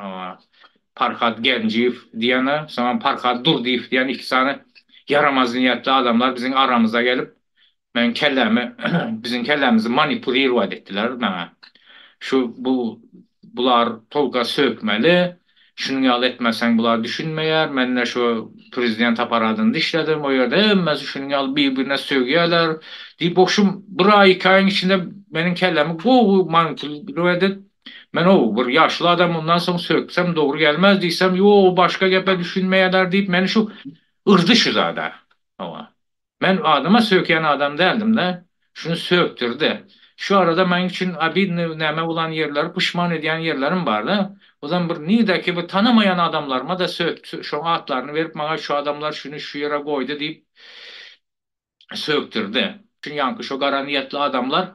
Parhat Genjiýew diýene, soňam Parhat Durdyýew diýen iki sany ýaramaz niýetli adamlar biziň aramyza gelip, meniň kellämi, biziň kellämizi manipulirowat etdiler maňa. Şu bu bular tolka sökmeli, şunuň ýaly etmeseň bular düşünmeýär, mende şu prezident aparadynda işledim, o ýerde hemmesi şunuň ýaly bir-birine sögýärler diýip, ogşum bir aý, iki aýyň içinde meniň kellämi gowy manipulirowat edip, Men how, bir ýaşuly adam mundan soň söksem dogry gelmez diýsem, ýo, başga gepe düşünmeýärler diýip meni şu yrdy şu zada. Hawa. Men adama sökýän adam däldim-de. Şuny sökdürdi. Şu arada meň üçin obidnyý näme bolan ýerleri, puşman edýän ýerlerim bar-da. Ozam bir nirdäki bir tanamaýan adamlaryma-da sök, şoň atlaryny berip maňa şu adamlar şuny şu ýere goýdy diýip sökdürdi. Ýaňky şo gara niýetli adamlar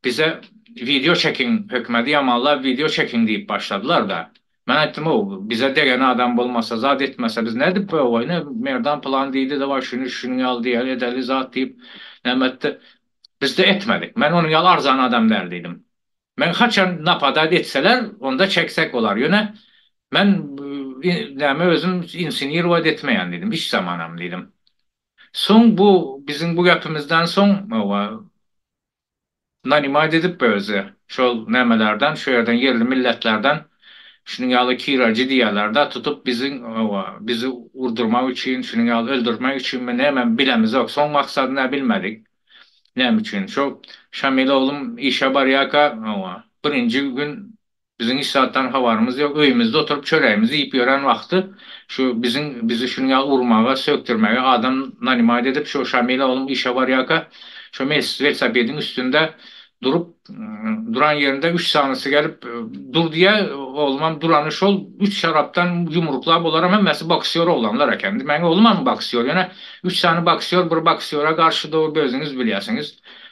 bize wideo çekiň, hökümedi ýamanlap wideo çekiň diýip başladylar-da. Men aýtdym, Ow, bize degen adam bolmasa, zat etmese biz nädip bu oýny, Merdan pylan diýdi, dawaý şuny şunuň ýaly diýeli, edeli zat diýip näme etdi. Biz-de etmedik. Men onuň ýaly arzan adam däl diýdim. Men haçan napadat etseler, onda çeksek bolar. Ýöne men näme özüm insinirowat etmeýän diýdim, hiç zamanam diýdim. Soň bu biziň bu gepimizden soň owa nanimat edip özi şol nämelerden şu ýerden ýerli milletlerden şunuň ýaly kirajy diýýärler-de tutup biziň owa bizi urdurmak üçin şunuň ýaly öldürmek üçinmi näme bilemizok soň maksadyny bilmedik näme üçin şo Şamil oglum işe barýarka owa birinji gün Biziň hiç zatdan habarymyz ýok. Öýümizde oturyp çöregimizi iýip ýören wagty şu biziň bizi şunuň ýaly urmaga, sökdürmege adam nanimat edip şu Şamil oglum işe barýarka şo welosipediň üstünde durup duran ýerinde üç sanysy gelip dur diýýär. Oglumam durany şol üç tarapdan ýumruklap olaram hemmesi boksýor oglanlar eken. Meň oglumam boksýor. Ýöne üç sany boksýor bir boksýora garşy dogry özüňiz bilýärsiňiz.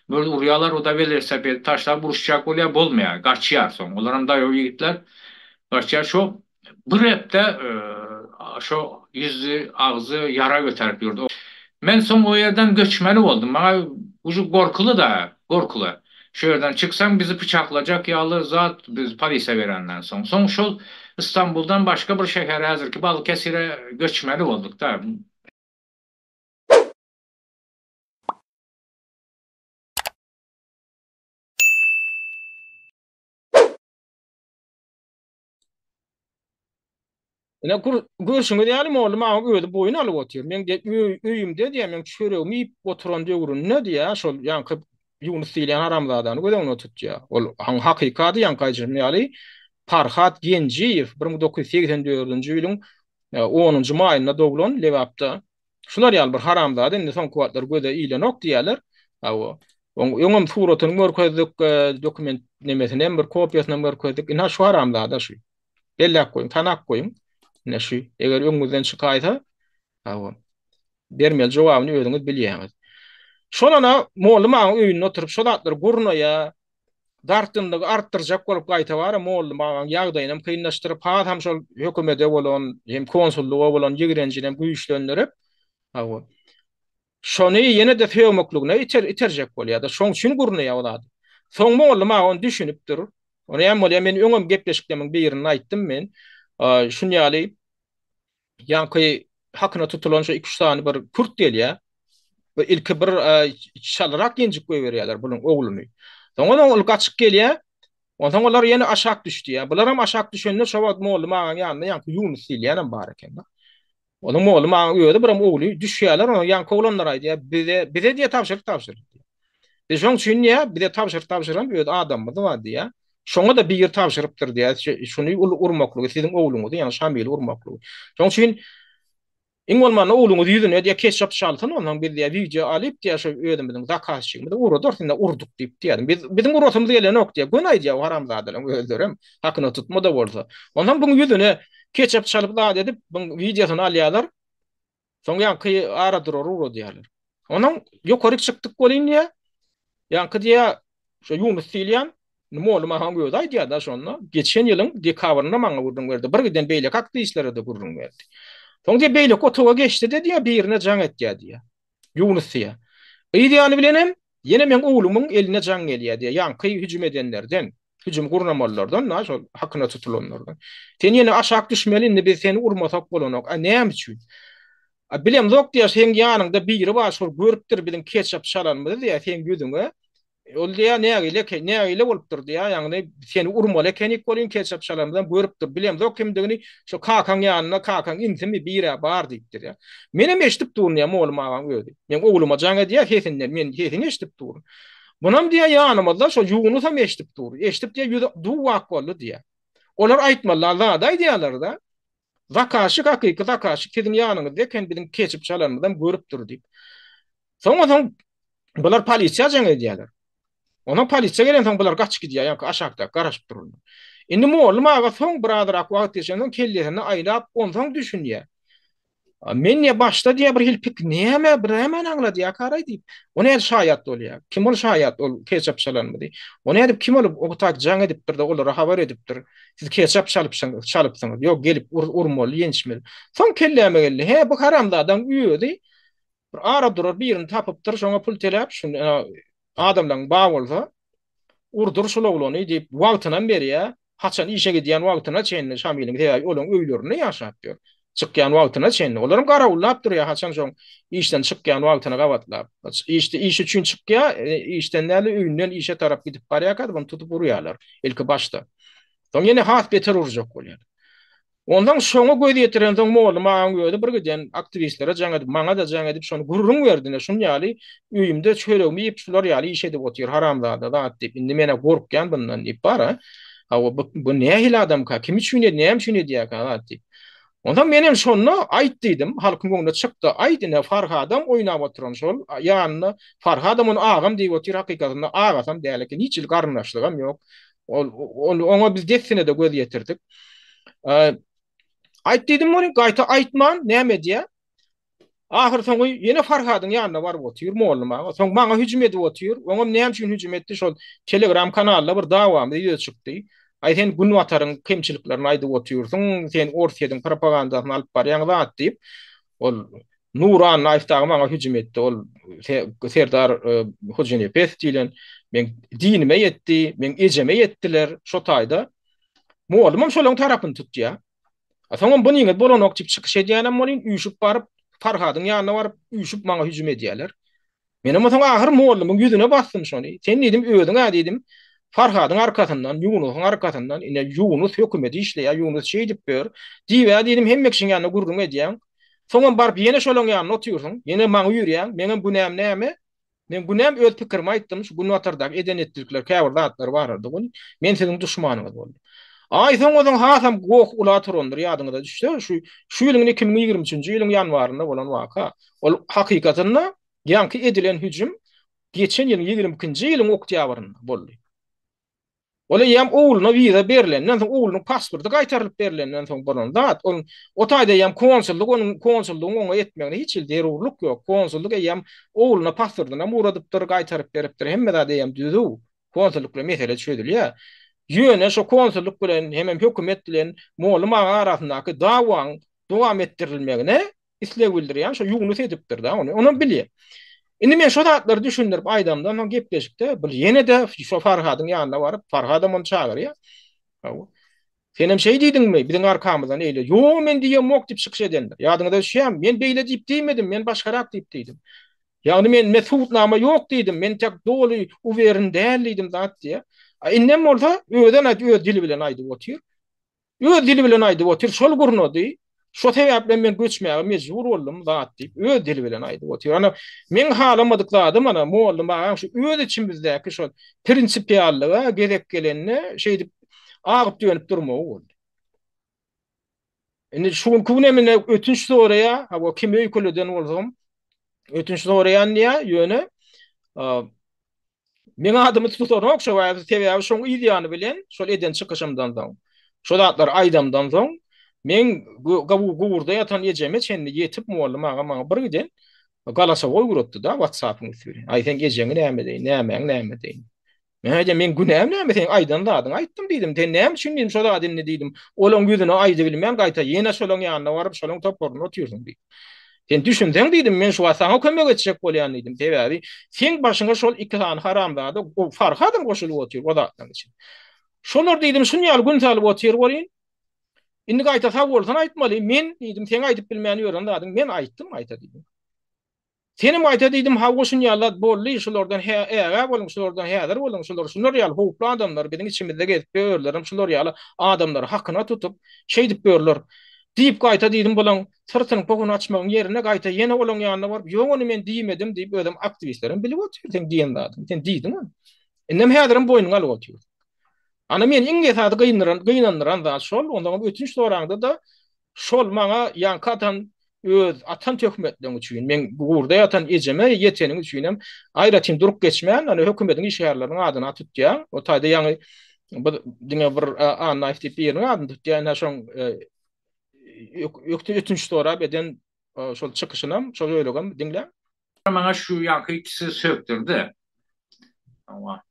Bir urýalar o-da welosipedi taşlap uruşjak bolýar, bolmaýar, gaçýar soň. Olaram daýaw ýigitler. Gaçýar. Şo. Bir hepde şo ýüzi, agzy ýara göterip ýördi. Men soň o ýerden göçmeli boldum. Maňa uje gorkuly-da, gorkuly. Şu ýerden çyksaň bizi pyçaklajak ýaly zat biz polisiýa berenden soň. Soň şol Istanbuldan başga bir şähere häzirki Balykesire göçmeli bolduk-da. Ine görşüňiz ýaly mollum agaň özi boýun alyp otyr. Meň diýip öýümde diýýär, meň çöregimi iýip oturan döwründe diýýär, şol ýaňky Ýunus diýilýän haramzadany göz öňüne tutýar. Ol hakyky ady ýaňky aýdyşym ýaly Parhat Genjiýew 1984-nji ýylyň onunjy maýynda doglan Lebapda. Şular ýaly bir haramzada indi soňky wagtlar göze ilenok diýýärler. Hawa. Oň öňem suratyny görkezdik, dokument nemesini hem bir kopiýasyny hem görkezdik. Ine şu haramzada şu. Belläp goýuň, tanap goýuň. Ine şu. Eger öňüňizden çykaýsa, hawa. Bermeli jogabyny özüňiz bilýäňiz. Şol ana mollum agaň öýünde oturyp şo zatlary gurnaýar. Dartgynlygy artdyrjak bolup gaýta bara mollum agaň ýagdaýynam kynlaşdyryp, hasam şol hökümede bolan hem konsullyga bolan ýigrenjinem güýçlendirip, hawa. Şony ýene-de sögmekligine iter, iterjek bolýar-da, şoň üçin gurnaýar o zady. Soň mollum aga ony düşünipdir. O näme bolýar, men öňem gepleşiklerimiň birinde aýtdym men. Şun ýaly ýaňky hakyna tutulan şu iki-üç sany bir kürt gelýär. Bu ilki bir çalrak ýenjip goýberýärler bunuň ogluny. Soňra ol gaçyp gelýär. Onsoň olar ýene aşak düşdüýär. Bularam aşak düşende şo wagt mollum agaň ýanynda ýaňky Ýunus diýilýänem bar eken-de. Onuň mollum agaň özi biram ogly düşýärler, onuň ýaňky oglanlar aýdýar, bize bize diýýär tabşyryk tabşyrdy diýýär. Biz şoň üçin diýýär, bize tabşyryk tabşyran öz adamymyz bar diýýär. Şoňa-da biri tabşyrypdyr diýýär, şuny urmaklygy, siziň ogluňyzy, ýagny Şamili urmaklygy. Şoň üçin iň bolmanda ogluňyz ýüzüne diýýär ketçap çalsyn, onsoň biz diýýär wideo alyp diýýär şo özümiziň zakazçigimize ugradarys, indi urduk diýip diýýär. Biz biziň urasymyz gelenok diýýär. Göni aýdýar o haramzadalaryň özlerem, hakyna tutma-da bolsa. Onsoň buň ýüzüne ketçap çalyp zat edip, buň wideosyny alýarlar. Soň ýaňky ara durar ugradýarlar. Onuň ýokaryk çykdyk welin diýýär, ýaňky diýýär, şo Ýunus diýilýän, indi mollum agaň özi aýdýar-da şonda, geçen ýylyň dekabrynda maňa gürrüň berdi, bir giden beýleki aktiwistlere-de gürrüň berdi. Soň diýýär, beýleki otaga geçdi-de diýýär, birine jaň etýär diýýär. Ýunus diýýär. Yz ýany bilenem, ýene meň oglumyň eline jaň gelýär diýýär, ýaňky hüjüm edenlerden. Hüjüm gurnamalylardan da, şol hakyna tutulanlardan. Sen ýene aşak düşmeli, indi biz seni urmasak bolanok. A näme üçin? A bilemzok diýýär, seň ýanyňda biri bar, şol görüpdir biziň ketçap çalanymyzy diýýär, seň ýüzüňe. Ol diýýär, nägile, nägile bolupdyr diýýär, ýagny seni urmaly ekenik welin ketçap çalanymyzam görüpdir. Bilemzok kimdigini, şo kakaň ýanynda, kakaň inisimi bir-ä bar diýipdir diýýär. Menem eşidip durun diýýär, mollum agaň özi. Meň ogluma jaň edýär sesinden, men sesini eşidip durun. Munam diýýär ýanymyzda şo Ýunusam eşidip dur. Eşidip diýýär ýüzi duw-ak boldy diýýär. Olar aýtmalylar zady aýdýarlar-da. Zakaşyk hakyky zakaşyk siziň ýanyňyzda eken biziň keçip çalanymyzam görüpdir diýip. Soňa soň bular polisiýa jaň edýärler. Onsoň polisiýa gelensoň bular gaçyp gidýär ýaňky aşakdaky garaşyp duranlar. Indi mollum aga soň birazrak wagt geçensoň kellesini aýlap onsoň düşünýär. Men diýýär, başda diýýär, bir hili pik näme, bir nämäni aňladýarkaraý diýip. O nädip şaýat bolýar? Kim ol şaýat, ol ketçap çalanmydy? O nädip kim ol o tak jaň edipdir-de, olara habar edipdir. Siz ketçap çalypsyňyz, çalypsyňyz. Ýok, gelip ur, urmaly, ýençmeli. Soň kelläme geldi. Hä, bu haramzadaň özi bir ara durar birini tapypdyr, şoňa pul töläp, şuny adamlaryň bar bolsa, Urdur şul oglany diýip, wagtynam berýär. Haçan işe gidýän wagtyna çenli Şamiliň sebäbi olaň öýlerinde ýaşap ýör. Çykýan wagtyna çenli. Olaram garawullap durýar haçan şoň işden çykýan wagtyna gabatlap. Işde iş üçin çykýar, işden däl-de öýünden işe tarap gidip barýarka muny tutup urýarlar ilki başda. Soň ýene has beter urjak bolýarlar. Onsoň şoňa göz ýetirensoň mollum agaň özi bir giden aktiwistlere jaň edip, maňa-da jaň edip şony gürrüň berdi, ine şun ýaly öýümde çöregimi iýip şular ýaly iş edip otyr haramzada zat diýip, indi men-ä gorkýan bundan diýip bar-a. Hawa bu bu nähili adamka, kim üçin ed, näme üçin edýärkä zat diýip. Onsoň menem şonda aýt diýdim, halkyň öňünde çyk-da aýt ine Farhadam oýnap oturan şol, ýanynda Farhadam ony agam diýip otyr, hakykatynda agasam däl eken, hiç hili garyndaşlygam ýok. Ol, ol oňa biz dessine-de göz ýetirdik. Aýt diýdim muny, gaýta aýtman näme edýär? Ahyr soňy ýene Farhadyň ýanyna baryp otyr mollum aga. Soň maňa hüjüm edip otyr. Oňam näme üçin hüjüm etdi? Şol Telegram kanalynda bir dawamyz ýüze çykdy. Aý sen Günbataryň kemçiliklerini aýdyp otyrsyň, sen Orsýetiň propagandasyny alyp barýaň zat diýip, ol Nury Annaýew dagy maňa hüjüm etdi. Ol Serdar Hojanepes diýlen meň dinime ýetdi, meň ejeme ýetdiler şo taýda. Mugallymam şolaryň tarapyny tutýar. A soňam bunyňyz bolanok diýip çykyş edýänem welin, üýşüp baryp, Farhadyň ýanyna baryp, üýşüp maňa hüjüm edýärler. Menem soň ahyr mollumyň ýüzüne basdym şony. Sen diýdim, özüň-ä diýdim, Farhadyň arkasyndan, Ýunusyň arkasyndan, ine, Ýunus hökümede işleýär, Ýunus şeýdip ýör, diýib-ä diýdim, hemme kişiň ýanynda gürrüň edýäň. Soňam baryp ýene şolaň ýanynda otyrsyň, ýene maňa üýrýäň, meňem günäm näme? Men günäm öz pikirimi aýtdym, şu günbatardaky eden-etdilikler, käbir zatlar barada welin, men siziň duşmanyňyz boldum. Aý soň ozaň hasam goh ula turandyr ýadyňyza düşse, şu şu ýylyň 2023-nji ýylyň ýanwarynda bolan waka. Ol hakykatynda ýaňky edilen hüjüm geçen ýylyň 22-nji ýylyň oktýabrynda boldy. Ol eýýäm ogluna wiza berlenden soň, oglunyň pasporty gaýtarylyp berlenden soň bolan zat. Ol o taýda eýýäm konsullyk onuň konsullygyň oňa etmegine hiç hili zerurlyk ýok. Konsullyk eýýäm ogluna pasportynam ugradypdyr, gaýtaryp beripdir. Hemme zat eýýäm düzüw. Konsullyk bilen mesele çözülýär. Ýöne şo konsullyk bilen hemem hökümet bilen Mollum aga arasyndaky dawaň dowam etdirilmegine isleg bildirýän şo Ýunus edipdir-de ony. Onam bilýär. Indi men şo zatlary düşündirip aýdamdan soň gepleşikde bir ýene-de şo Farhadyň ýanyna baryp, Farhadam ony çagyrýar. Hawa. Senem şeý diýdiňmi, biziň arkamyzdan eýle. Ýok, men diýemok diýip çykyş edendir. Ýadyňyza düşýärmi? Men beýle diýip diýmedim, men başgarak diýip diýdim. Ýagny mende subutnama ýok diýdim, men tek doly uwerin däl diýdim zat diýýär. A indem bolsa özem aýt öz dili bilen aýdyp otyr. Öz dili bilen aýdyp otyr, şol gurnady, şo sebäplen men göçmäge mejbur boldum zat diýip, öz dili bilen aýdyp otyr. Ana, meň halamadyk zadym ana, mollum agaň şu öz içimizdäki şol prinsipiallyga gezek gelende şeýdip agyp-dönüp durmagy boldy. Indi şu günki günem ine ötünç soraýar, hawa kimi öýkeleden bolsam ötünç soraýan diýýär, ýöne Meň adymy tutanok şo wagt, sebäbi şoň yz ýany bilen şol eden çykyşymdan soň, şo zatlary aýdamdan soň, meň gowurda ýatan ejeme çenli ýetip mugallym aga maňa bir giden galasowoý ugratdy-da WhatsApp-yň üsti bilen. Aý seň ejeňi näme edeýin, nämäňi näme edeýin. Men aýdýan, meň günäm näme, seň aýdan zadyňy aýtdym diýdim. Sen näme üçin diýdim, şo zady indi diýdim, olaň ýüzüne aýdybilmän gaýta ýene şolaň ýanyna baryp, şolaň toparynda otyrsyň diýdim. Sen düşünseň diýdim, men şu wagt saňa kömek etjek bolýan diýdim. Sebäbi seň başyňa şol iki sany haramzada, o Farhadam goşulyp otyr o zatlaryň içine. Şolar diýdim, şun ýaly gün salyp otyr welin, indi gaýta sag bolsun aýtmaly, men diýdim, seň aýdyp bilmän ýören zadyň men aýtdym gaýta diýdim. Senem gaýta diýdim, hawa şun ýaly zat boldy, şulardan hä ägä boluň, şulardan häzir boluň, şular şular ýaly howply adamlar biziň içimizde gezip ýörlerem, şular ýaly adamlary hakyna tutup, şeýdip ýörler. Diýip gaýta diýdim, bulaň syrtynyň pohuny açmagyň ýerine gaýta ýene olaň ýanyna baryp, ýok ony men diýmedim diýip özem aktiwistlerem bilip otyr seň diýen zadyňy, sen diýdiň ony. Indem häzirem boýnuňa alyp otyrsyň. Ana meni iň esasy gyndyran, gynandyran zat şol, onsoňam ötünç soraňda-da şol maňa ýaňky atan öz atan töhmetleň üçin, meň gurda ýatan ejeme ýeteniň üçinem aýratyn durup geçmän, ýöne hökümetiň işgärleriniň adyna tutýar. O taýda ýaňy bir diňe bir Annaýew diýip biriniň adyny tutýar. Ine şoň ötünç sorap eden şol çykyşynam, şol bölegem diňläň. Maňa şu ýaňky ikisi sökdürdi. Hawa.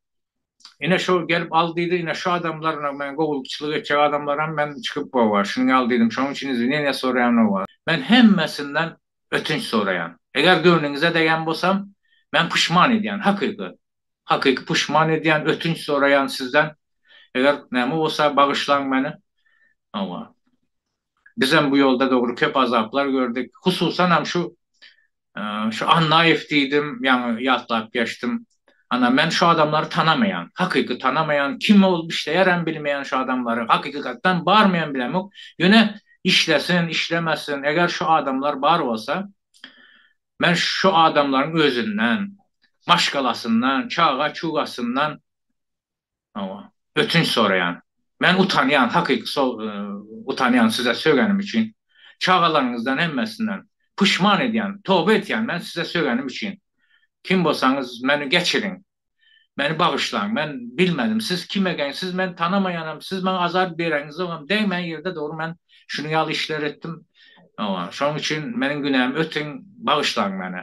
Ine şu gelip al diýdi, ine şu adamlar men gowulykçylyk etjek adamlaram men çykyp hawa, şuny al diýdim, şonuň üçin izwineniýa soraýan hawa. Men hemmesinden ötünç soraýan. Eger göwnüňize degen bolsam, men puşman edýän, hakyky. Hakyky puşman edýän, ötünç soraýan sizden. Eger näme bolsa bagyşlaň meni. Hawa. Bizem bu ýolda dogry köp azaplar gördük. Hususanam şu Şu Annaýew diýdim, ýaňy ýatlap geçdim. Ana, men şu adamlary tanamaýan, hakyky tanamaýan, kim bolup işleýärem bilmeýän şu adamlary, hakykatdan barmyam bilemok. Ýöne işlesin, işlemesin, eger şu adamlar bar bolsa, men şu adamlaryň özünden, maşgalasyndan, çaga-çugasyndan Hawa. Ötünç soraýan. Men utanýan, hakyky utanýan size sögenim üçin. Çagalaryňyzdan hemmesinden. Puşman edýän, toba etýän men size sögenim üçin. Kim bolsaňyz meni geçiriň. Meni bagyşlaň. Men bilmedim. Siz kim eken, siz meni tanamaýanam, siz maňa azar bereňizogam, degmeýän ýerde dogry men şunuň ýaly işler etdim. Hawa. Şonuň üçin meniň günämi ötüň, bagyşlaň meni.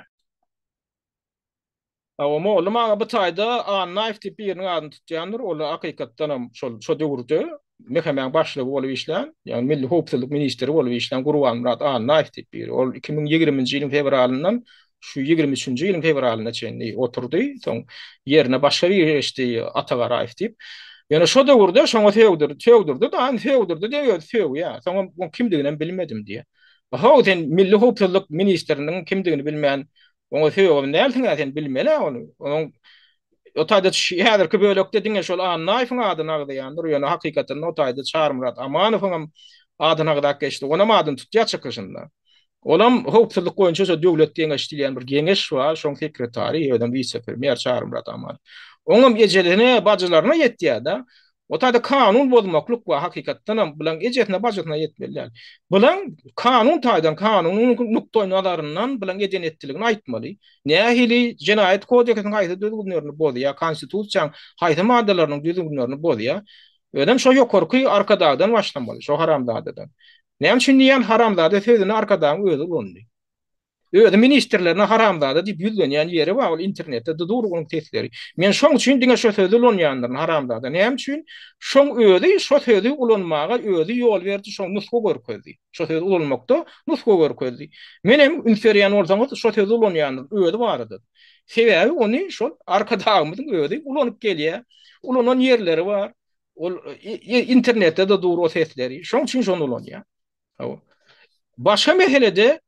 Hawa, mollum aga bu taýda Annaýew diýip biriniň adyny tutýandyr. Ol hakykatdanam şol şo döwürde MHM-niň başlygy bolup işlän, ýagny Milli howpsuzlyk ministri bolup işlän Gurbanmyrat Annaýew diýip biri. Ol 2020-nji ýylyň fewralyndan şu 23-nji ýylyň fewralyna çenli oturdy. Soň ýerine başga biri geçdi, Ata Garaýew diýip. Ýöne şo döwürde şoňa sögdürdi, sögdürdi-de, indi sögdürdi diýip özi sögýär. Soňam oň kimdiginem bilmedim diýýär. How, sen Milli howpsuzlyk ministriniň kimdigini bilmän, Oňa sögem dälsiň-ä sen bilmeli-ä ony. Onuň o taýda häzirki bölekde diňe şol Annaýewiň adyny agzaýandyr, ýöne hakykatynda o taýda Çarymyrat Amanowyň hem adyny agzap geçdi. Onam adyny tutýar çykyşynda. Olam howpsuzlyk boýunça şo döwlet geňeşi diýilýän bir geňeş bar, şoň sekretary, özem wise-premýer Çarymyrat Amanow. Oňam ejeline, bajylaryna ýetýär-de. O taýda kanun bozmaklyk we hakykatdanam bulaň ejesine bajysyna ýetmeli däl. Bulaň kanun taýdan kanunyň nukdaý nazaryndan bulaň eden etdiligini aýtmaly. Nähili jenaýat kodeksiniň haýsy düzgünlerini bozýar, konstitusiýaň haýsy maddalarynyň düzgünlerini bozýar. Özem şo ýokarky Arkadagdan başlamaly, şo haramzadadan. Näme üçin diýýän haramzada sözüni Arkadagyň özi ulandy. Özi ministrlerine haramzada diýip ýüzlenýän ýeri bar, ol internetde dur onuň sesleri. Men şoň üçin diňe şo sözi ulanýandyryn, haramzada. Näme üçin? Şoň özi şo sözi ulanmaga özi ýol berdi, şoň nusga görkezdi. Şo sözi ulanmakda nusga görkezdi. Menem üns berýän bolsaňyz, şo sözi ulanýandyryn özi barada. Sebäbi ony şol Arkadagymyzyň özi ulanyp gelýär. Ulanan ýerleri bar. Ol internetde-de dur o sesleri. Şoň üçin şony ulanýar. Başga meselede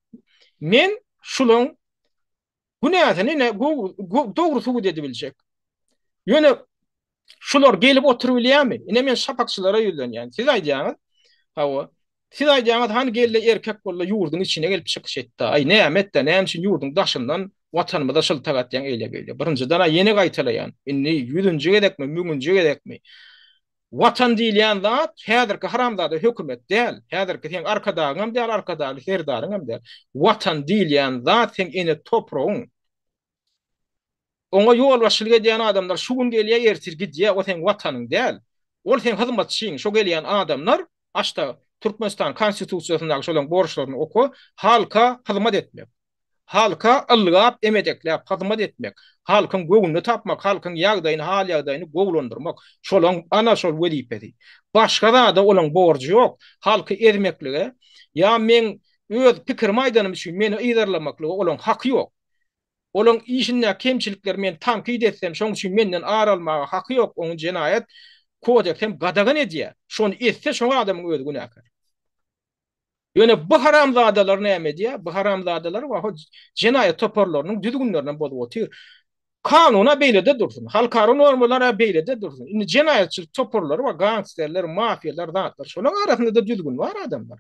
men şulaň günäsini ne dogry subut edibiljek. Ýöne şular gelip oturybilýärmi? Ine men şapakçylara ýüzlenýän. Siz aýdýaňyz, hawa. Siz aýdýaňyz, hany gelde erkek bolda ýurduň içine gelip çykyş etdi. Aý näme etdi? Näme üçin ýurduň daşyndan watanymyza şyltak atýaň eýle-beýle. Birinjiden-ä ýene gaýtalaýan. Indi ýüzünji gezekmi, müňünji gezekmi? Watan diýilýän zat häzirki haramzada hökümet däl, häzirki seň Arkadagyňam däl, Arkadagly Serdaryňam däl. Watan diýilýän zat seň ene topragyň. Oňa ýolbaşçylyk edýän adamlar şu gün gelýär, ertir gidýär, o seň watanyň däl. Ol seň hyzmatçyň, şo gelýän adamlar açda Türkmenistan Konstitusiýasyndaky şolaň borçlaryny oka, halka hyzmat etmek. Halka ylgap, emedekläp hyzmat etmek, halkyň göwnüni tapmak, halkyň ýagdaýyny, hal-ýagdaýyny gowulandyrmak, şolaň ana şol wezipesi. Başga zada olaň borjy ýok. Halky ezmeklige ýa meň öz pikirimi aýdanym üçin meni yzarlamaklyga olaň haky ýok. Olaň işindäki kemçilikleri men tankyt etsem, şoň üçin menden ar almaga haky ýok, oňy jenaýat kodeksi hem gadagan edýär. Şony etse şoň adamyň özi günäkär. Ýöne bu haramzadalar näme edýär? Bu haramzadalar wah jenaýat toparlarynyň düzgünlerini bozup otyr. Kanun-a beýlede dursun, halkara normalar-a beýlede dursun. Indi jenaýatçylyk toparlary bar, gangsterler, mafiýalar, zatlar. Şolaryň arasynda-da düzgün bar adamlar.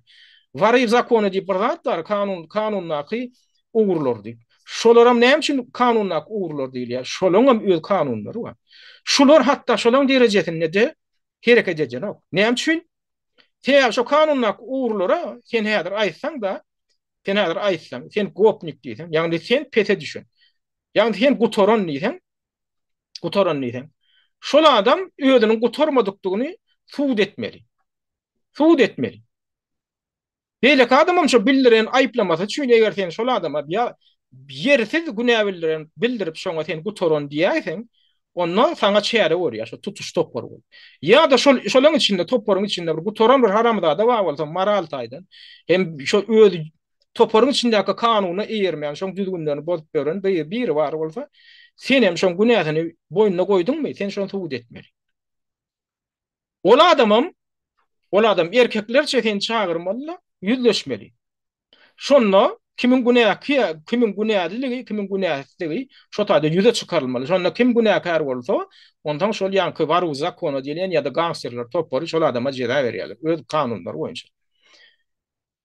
Wary w zakony diýip bir zat bar, kanun, kanundaky ugurlar diýip. Şolaram näme üçin kanundaky ugurlar diýilýär? Şolaryňam öz kanunlary bar. Şular hatda şolaryň derejesinde-de hereket edenok. Näme üçin? Sebäbi şo kanundaky ugurlara sen häzir aýtsaň-da, sen häzir aýtsaň, sen gopnik diýseň, ýagny sen pese düşen, ýagny sen gutaran diýseň, gutaran diýseň, şol adam özüniň gutarmadykdygyny subut etmeli. Subut etmeli. Beýleki adamam şo bildiren aýyplamasy üçin eger sen şol adama ýersiz günä bildiren bildirip şoňa sen gutaran diýäýseň, onda saňa çäre görýär şo tutuş topar bolup. Ýa-da şol şolaň içinde toparyň içinde bir gutaran bir haramzada bar bolsa moral taýdan hem şo öz toparyň içindäki kanuna eýermän şoň düzgünlerini bozup ýören bir biri bar bolsa, sen hem şoň günäsini boýnuna goýduňmy, sen şony subut etmeli. Ol adamam, ol adam erkeklerçe seni çagyrmaly-da, ýüzleşmeli. Şonda kimiň günäki, kimiň günäliligi, kimiň günäsizdigi şo taýda ýüze çykarylmaly. Şonda kim günäkär bolsa, onsoň şol ýaňky waru zakona diýilýän ýa-da gangsterler topary şol adama jeza berýärler, öz kanunlary boýunça.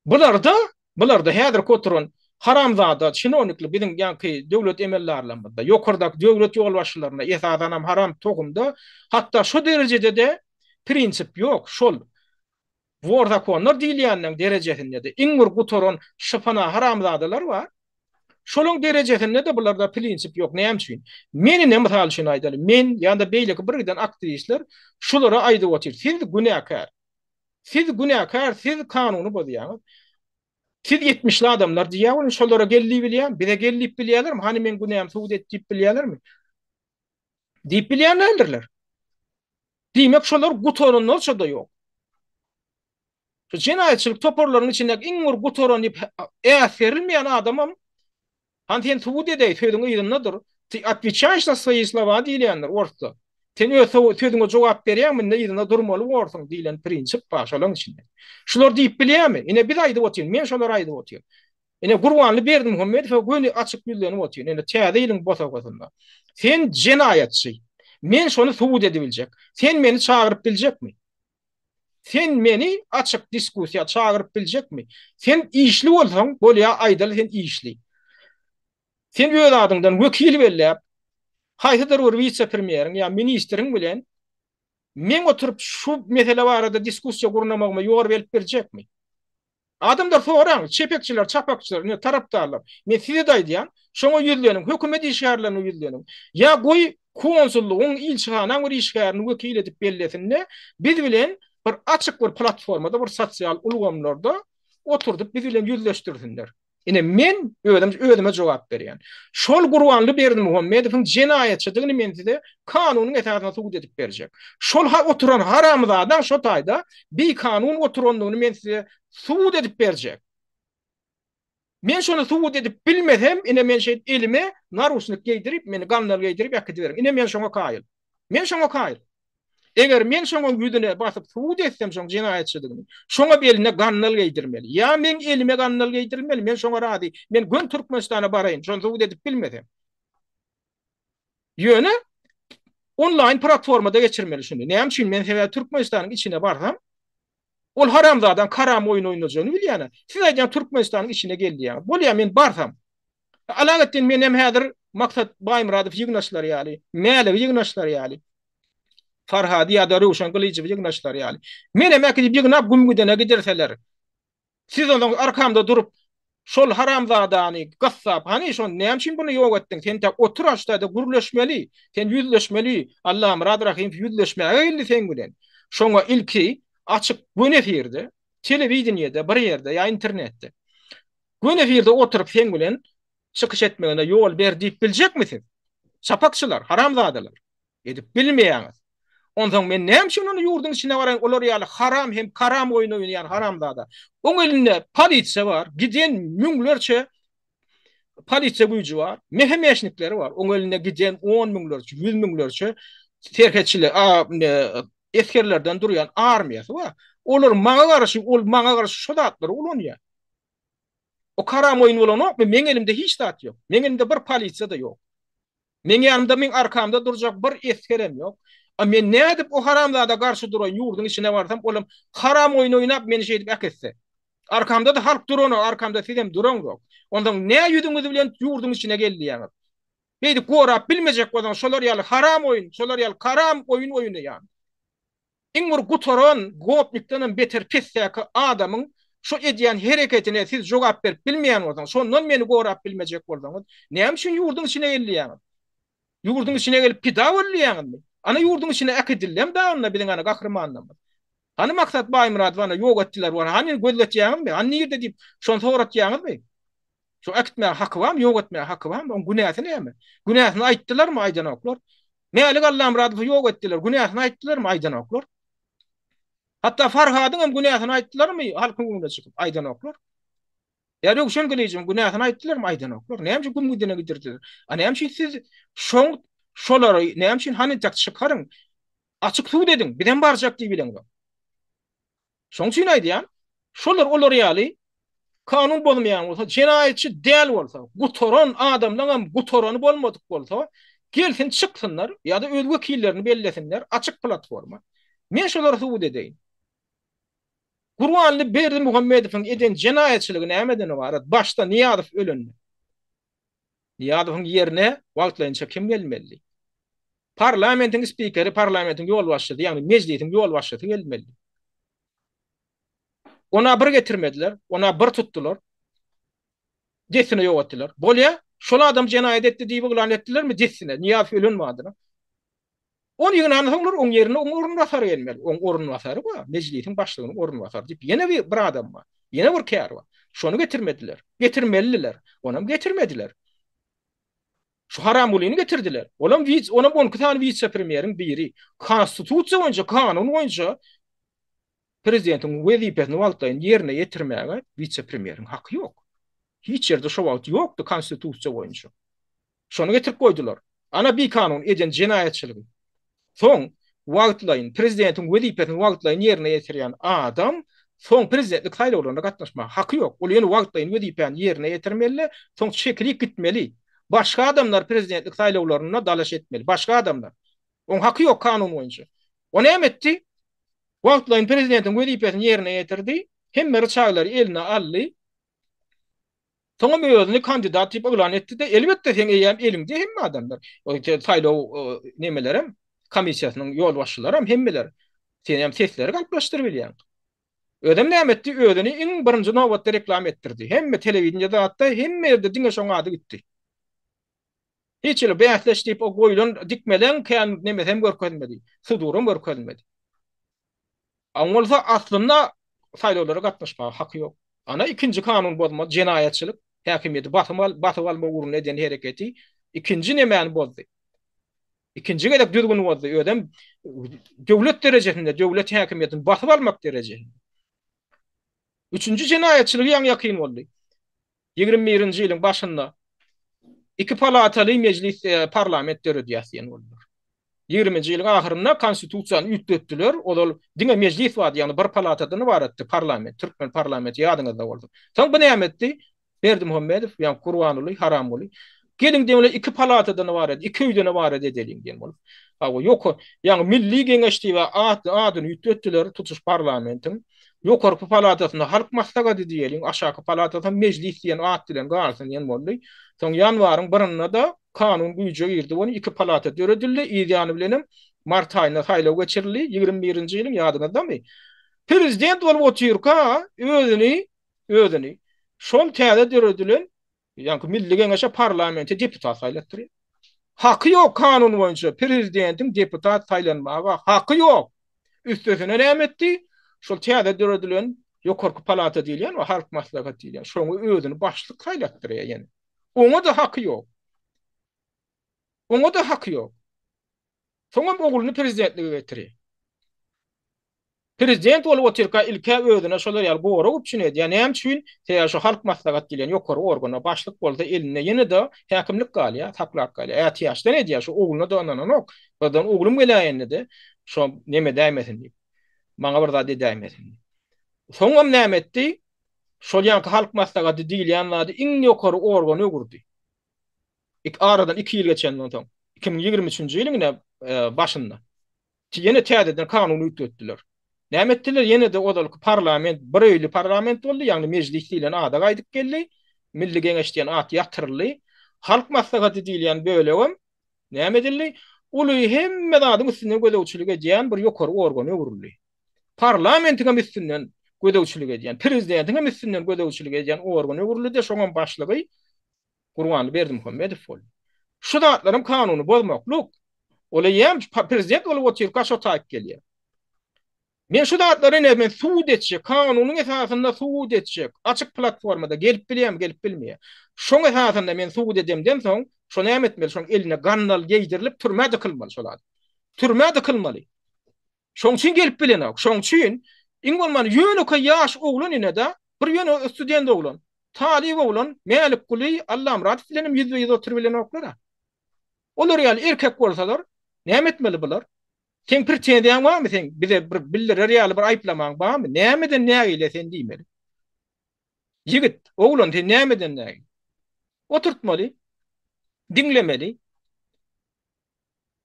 Bularda, bularda häzirki oturan haramzada çinownikli biziň ýaňky döwlet emeldarlarymyzda, ýokardaky döwlet ýolbaşçylarynda, esasanam haram tohumda, hatda şo derejede-de prinsip ýok, şol wor zakonlar diýilýänleň derejesinde-de iň bir gutaran şypana haramzadalar bar. Şolaň derejesinde-de bularda prinsip ýok. Näme üçin? Men ine mysal üçin aýdaly, men ýa-da beýleki bir giden aktiwistler şulara aýdyp otyr, siz günäkär. Siz günäkär, siz kanuny bozýaňyz. Siz ýetmişli adamlar diýýär welin şolara gel diýip bilýärmi? Bize gel diýip bilýärlermi? Hany meň günämi subut et diýip bilýärlermi? Diýip bilýän däldirler. Diýmek şolar gutaranlarça-da ýok. Şu jenaýatçylyk toparlarynyň içindäki iň bir gutaran diýip äsgerilmeýän adamam Hany sen subut edeý, sözüň yzynda dur. Ty otweçaýeş za svoýi slowa diýilýändir orsda. Sen öz sözüňe jogap berýäňmi, indi yzynda durmaly borsuň diýlen prinsip bar şolaň içinde. Şular diýip bilýärmi? Ine biz aýdyp otyryn, men şolary aýdyp otyryn. Ine Gurbanly Berdimuhamedowa göni açyk ýüzlenip otyryn, ine täze ýylyň bosagasynda. Sen jenaýatçy. Men şony subut edibiljek. Sen meni çagyryp biljekmi? Sen meni açyk diskussiýa çagyryp biljekmi? Sen işli bolsaň, bolýa aýdaly sen işli. Sen öz adyňdan wekil belläp, haýsydyr bir wise-premýeriň ýa ministriň bilen meň oturyp şu mesele barada diskussiýa gurnamagyma ýol berip biljekmi? Adamlar soraň, çepekçiler, çapakçylar, ine tarapdarlar. Men size-de aýdýan, şoňa ýüzleniň, hökümet işgärlerine ýüzleniň. Ýa goý konsullygyň, ilçihanaň bir işgärini wekil edip bellesin-de, biz bilen bir açyk bir platformada, bir sosial ulgamlarda oturdyp biz bilen ýüzleşdirsinler. Ine men özüm özüme jogap berýän. Şol Gurbanly Berdimuhamedowyň jenaýatçydygyny men size kanunyň esasynda subut edip berjek. Şol oturan haramzadaň şo taýda bikanun oturandygyny men size subut edip berjek. Men şony subut edip bilmesem, ine men şeýdip elime narusnik geýdirip, meni gandal geýdirip äkidiberiň. Ine men şoňa kaýyl. Men şoňa kaýyl. Eger men şoňa ýüzüne basyp subut etsem şoň jenaýatçydygyny, şoňa beline gandal geýdirmeli. Ýa meň elime gandal geýdirilmeli, men şoňa razy. Men göni Türkmenistana baraýyn, şony subut edip bilmesem. Ýöne onlaýn platformada geçirmeli şuny. Näme üçin? Men sebäbi Türkmenistanyň içine barsam, ol haramzadaň karam oýun oýnajagyny bilýän. Siz aýdýan Türkmenistanyň içine gel diýýäňiz. Bolýar, men barsam. Alagetdin men hem häzir Maksat Baýmyradow ýygnaşlary ýaly, Mäligi ýygnaşlary ýaly, Farhady ýa-da Röwşen Gylyjowy ýygnaşlary ýaly. Menem äkidip ýygnap güm gidene gidirseler. Siz onsoň arkamda durup, şol haramzadany gyssap, hany şony näme üçin buny ýok etdiň, sen entek otur aşda-da gürleşmeli, sen ýüzleşmeli, Allamyrat Rahymow ýüzleşmäge geldi seň bilen. Şoňa ilki açyk göni efirde, telewideniýede bir ýerde ýa internetde göni efirde oturyp seň bilen çykyş etmegine ýol ber diýip biljekmi siz? Çapakçylar, haramzadalar. Edip bilmeýäňiz. Onsoň men näme üçin ony ýurduň içine baraýyn, olar ýaly haram hem karam oýun oýnaýan haramzada. Oň elinde polisiýa bar, giden müňlerçe polisiýa güýji bar, mehemeşnikleri bar. Oň elinde giden on müňlerçe, ýüz müňlerçe serhetçiler, esgerlerden durýan armiýasy bar. Olar maňa garşy, ol maňa garşy şo zatlary ulanýar. O karam oýun bolanokmy? Meň elimde hiç zat ýok. Meň elimde bir polisiýa-da ýok. Meň ýanymda, meň arkamda durjak bir esgerem ýok. A men nädip o haramzada garşy duraýyn, ýurduň içine barsam, olam haram oýun oýnap, meni şeýdip äkitse. Arkamda-da halk duranok, arkamda sizem duraňzok. Onsoň nä ýüzüňiz bilen ýurduň içine gel diýýäňiz? Beýdip gorap bilmejek bolsaň, şolar ýaly haram oýun, şolar ýaly karam oýun oýnaýan. Iň bir gutaran gopnikdenem beter pesdäki adamyň şu edýän hereketine siz jogap berip bilmeýän bolsaňyz, şondan meni gorap bilmejek bolsaňyz, näme üçin ýurduň içine gel diýýäňiz? Ýurduň içine gelip pida bol diýýäňizmi? Ana ýurduň içine äkidildem dagynda biziň ana gahrymanlarymyz. Hany Maksat Baýmyradowy ana ýok etdiler, hany gözletýäňizmi? Hany nirde diýip şony soratýaňyzmy? Şu äkitmäge haky barmy, ýok etmäge haky barmy? Oň günäsi näme? Günäsini aýtdylarmy? Aýdanoklar. Mälik Allamyradowy ýok etdiler. Günäsini aýtdylarmy? Aýdanoklar. Hatda Farhadyň hem günäsini aýtdylarmy halkyň öňüne çykyp? Aýdanoklar. Ýa Röwşen Gylyjowyň günäsini aýtdylarmy? Aýdanoklar. Näme üçin güm gidene gidirdiler? A näme üçin siz şoň şolary näme üçin hany entek çykaryň? Açyk sud ediň. Bizem barjak diýip bileňzok. Şoň üçin aýdýan, şolar olar ýaly kanun bozmaýan bolsa, jenaýatçy däl bolsa, gutaran adamlaňam gutarany bolmadyk bolsa, gelsin çyksynlar ýa-da öz wekillerini bellesinler açyk platforma. Men şolary subut edeýin. Gurbanly Berdimuhamedowyň eden jenaýatçylygy nämeden ybarat? Başda Nyýazow ölende. Nyýazowyň ýerine wagtlaýynça kim gelmeli? Parlamentiň spikeri, parlamentiň ýolbaşçysy, ýagny mejlisiň ýolbaşçysy gelmeli. Ona bir getirmediler, ona bir tutdular. Dessine ýok etdiler. Bolýa, şol adam jenaýat etdi diýip yglan etdilermi dessine, Nyýazow ölen badyna. Ony ýygnansoňlar oň ýerine oň orunbasary gelmeli. Oň orunbasary bar, mejlisiň başlygynyň orunbasary diýip ýene bir bir adam bar. Ýene bir kär bar. Şony getirmediler. Getirmelidiler. Onam getirmediler. Şu Haramgulyny getirdiler. Olam wis, onam 12 sany wise-premýeriň biri. Konstitusiýa boýunça, kanun boýunça prezidentiň wezipesini wagtlaýyn ýerine ýetirmäge wise-premýeriň haky ýok. Hiç ýerde şo wagt ýokdy konstitusiýa boýunça. Şony getirip goýdular. Ana bikanun eden jenaýatçylygy. Soň wagtlaýyn prezidentiň wezipesini wagtlaýyn ýerine ýetirýän adam soň prezidentlik saýlawlaryna gatnaşmaga haky ýok. Ol ýöne wagtlaýyn wezipäni ýerine ýetirmeli-de, soň çekilip gitmeli. Başga adamlar prezidentlik saýlawlarynda dalaş etmeli. Başga adamlar. Oň haky ýok kanun boýunça. O näme etdi? Wagtlaýyn prezidentiň wezipesini ýerine ýetirdi. Hemme ryçaglary eline aldy. Soňam özüni kandidat diýip yglan etdi-de, elbetde seň eýýäm eliňde hemme adamlar. Saýlaw nemelerem, komissiýasynyň ýolbaşçylaram hemmeler. Sen hem sesleri galplaşdyryp bilýäň. Özem näme etdi? Özüni iň birinji nobatda reklama etdirdi. Hemme telewideniýede zatda hemme ýerde diňe şoň ady gitdi. Hiç hili bäsdeş diýip o goýlan dikmeleň kän nemesem görkezmedi. Suduram görkezmedi. Aň bolsa aslynda saýlawlara gatnaşmaga haky ýok. Ana ikinji kanun bozma, jenaýatçylyk, häkimiýeti basym al, basyp alma ugrunda eden hereketi ikinji nemäni bozdy. Ikinji gezek düzgüni bozdy. Özem döwlet derejesinde, döwlet häkimiýetini basyp almak derejesinde. Üçünji jenaýatçylygy ýaňy ýakyn boldy. 21-nji ýylyň başynda iki palataly mejlis parlament döredýäs diýen boldular. Ýigriminji ýylyň ahyrynda konstitusiýany üýtgetdiler. Ozal diňe mejlis bardy, ýagny bir palatadan ybaratdy parlament, türkmen parlamenti ýadyňyzda bolsa. Soň bu näme etdi? Berdimuhamedow, ýagny Gurbanguly, Haramguly. Geliň diýen bilen iki palatadan ybarat, iki öýden ybarat edeliň diýen bolup. Hawa, ýok, ýagny Milli Geňeş diýip atly adyny üýtgetdiler tutuş parlamentiň. Ýokarky palatasyna Halk Maslahaty diýeliň, aşaky palatasy Mejlis diýen at bilen galsyn diýen boldy. Soň ýanwaryň birinde-de kanun güýje girdi ony iki palata döredildi, yz ýany bilenem mart aýynda saýlaw geçirildi, 21-nji ýylyň ýadyňyzdamy? Prezident bolup otyrka özüni özüni şol täze döredilen Ýaňky Milli Geňeşe parlamente deputat saýlatdyrýar. Haky ýok kanun boýunça prezidentiň deputat saýlanmaga haky ýok. Üstesine näme etdi? Şol täze döredilen ýokarky palata diýilýän we Halk maslahaty diýilýän şoňa özüni başlyk saýlatdyrýar ýene. Oňa-da haky ýok. Oňa-da haky ýok. Soňam ogluny prezidentlige getirýär. Prezident bolup otyrka ilkä özüne şolar ýaly gorag üpjün edýär. Näme üçin? Sebäbi şu Halk Maslahat diýlen ýokary organa başlyk bolsa elinde ýene-de häkimlik galýar, saklap galýar. Ätiýaçdan edýär, şu ogluna-da ynananok. Birden oglum geläýende-de şo neme edäýmesin diýip. Maňa bir zat edäýmesin diýip. Soňam näme etdi? Şol ýaňky Halk Maslahaty diýilýän zady iň ýokary organa öwürdi. Ik aradan iki ýyl geçenden soň, 2023-nji ýylyň ine başynda ýene täzeden kanuny üýtgetdiler. Näme etdiler? Ýene-de ozalky parlament bir öýli parlament boldy, ýagny mejlis diýlen ada gaýdyp geldi. Milli Geňeş diýen at ýatyryldy. Halk Maslahaty diýilýän bölegem näme edildi? Uly hemme zadyň üstünden gözegçilik edýän bir ýokary organa öwrüldi. Parlamentiň hem üstünden gözegçilik edýän, prezidentiň hem üstünden gözegçilik edýän organa öwrüldi-de, şoňam başlygy Gurbanly Berdimuhamedow boldy. Şu zatlaram kanuny bozmaklyk. Ol eýýäm prezident bolup otyrka şo taýyp gelýär. Men şu zatlary ine men subut etjek, kanunyň esasynda subut etjek. Açyk platformada gelip bilýärmi, gelip bilmeýär. Şoň esasynda men subut edemden soň, şo näme etmeli? Şoň eline gandal geýdirilip türmä dykylmaly şol adam. Türmä dykylmaly. Şoň üçin gelip bilenok. Şoň üçin iň bolmanda ýönekeý ýaş oglan ine-de, bir ýöne student oglan, talyp oglan Mälikguly Allamyradow bilenem ýüzbe-ýüz oturybilenoklar-a. Olar ýaly erkek bolsalar, näme etmeli bular? Seň pretenziýaň barmy seň bize bir bildirer ýaly bir aýyplamaň barmy? Nämeden nägile sen diýmeli. Ýigit, oglan sen nämeden nägile? Oturtmaly. Diňlemeli.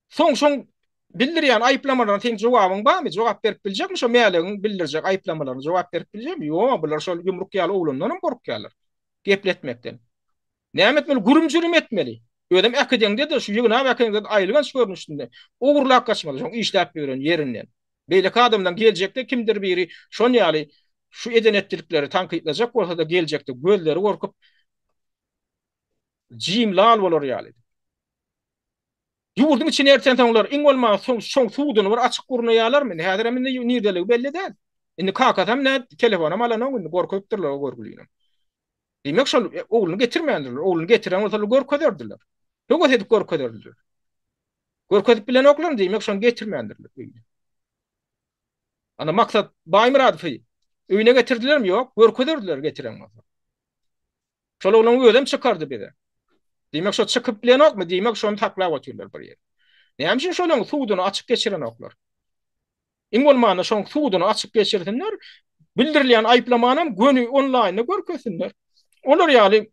Soň şoň bildirýän aýyplamalaryna seň jogabyň barmy? Jogap berip biljekmi şo Mäligiň bildirjek aýyplamalaryna jogap berip biljekmi? Ýok, bular şol ýumruk ýaly oglandanam gorkýarlar. Gepletmekden. Näme etmeli? Gürüm-jürüm etmeli. Özem äkideňde-de, şu ýygnap äkideňde-de aýylganç görnüşinde ogurlap gaçmaly şoň işläp ýören ýerinden. Beýleki adamdan geljekde kimdir biri şon ýaly şu eden-etdilikleri tankytlajak bolsa-da geljekde gözleri gorkup jim-lal bolar ýaly. Ýurduň içini ertensoňlar, iň bolmanda soň şoň suduny bir açyk gurnaýarlarmy? Indi häzirem indi nirdeligi belli däl. Indi kakasam nä telefonam alanok indi gorkuzypdyrlar o görgülinem. Diýmek şol ogluny getirmändirler. Ogluny getiren bolsalar görkezerdiler. Höwes edip görkezerdiler. Görkezip bilenoklar diýmek şony getirmändirler öýüne. Ana Maksat Baýmyradowy öýüne getirdilermi? Ýok, görkezerdiler getiren bolsa. Şol oglan özem çykardy bize. Diýmek şo çykyp bilenokmy? Diýmek şony saklap otyrlar bir ýerde. Näme üçin şolaryň suduny açyk geçirenoklar? Iň bolmanda şoň suduny açyk geçirsinler, bildirilýän aýyplamanam göni onlaýnda görkezsinler. Olar ýaly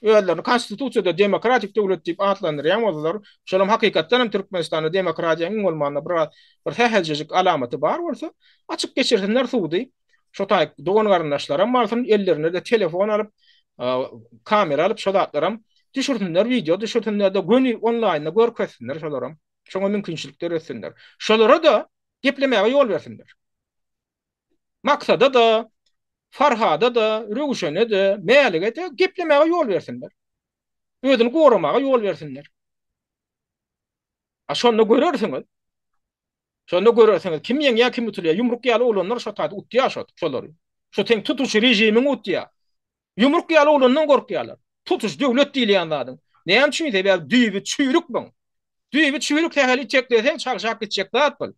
özlerini konstitusiýada demokratik döwlet diýip atlandyrýan bolsalar, şolam hakykatdan hem Türkmenistanda demokratiýanyň iň bolmanda bir bir sähelçejik alamaty bar bolsa, açyk geçirsinler sudy. Şo taýyk dogan-garyndaşlaram barsyn, ellerine-de telefon alyp, kamera alyp şo zatlaram düşürsinler, wideo düşürsinler-de göni onlaýnda görkezsinler şolaram. Şoňa mümkinçilik döretsinler. Şolara-da geplemäge ýol bersinler. Maksada-da, Farhada-da, Röwşene-de, Mälige-de geplemäge ýol bersinler. Özüni goramaga ýol bersinler. A şonda görersiňiz. Şonda görersiňiz, kim ýeňýär, kim utulýar. Ýumruk ýaly oglanlar şo taýda utýar şo, şolary. Şo seň tutuş režimiň utýar. Ýumruk ýaly oglandan gorkýarlar. Tutuş döwlet diýilýän zadyň. Näme üçin? Sebäbi düýbi çüýrük muň. Düýbi çüýrük sähel itekleseň çagşap gitjek zat bul.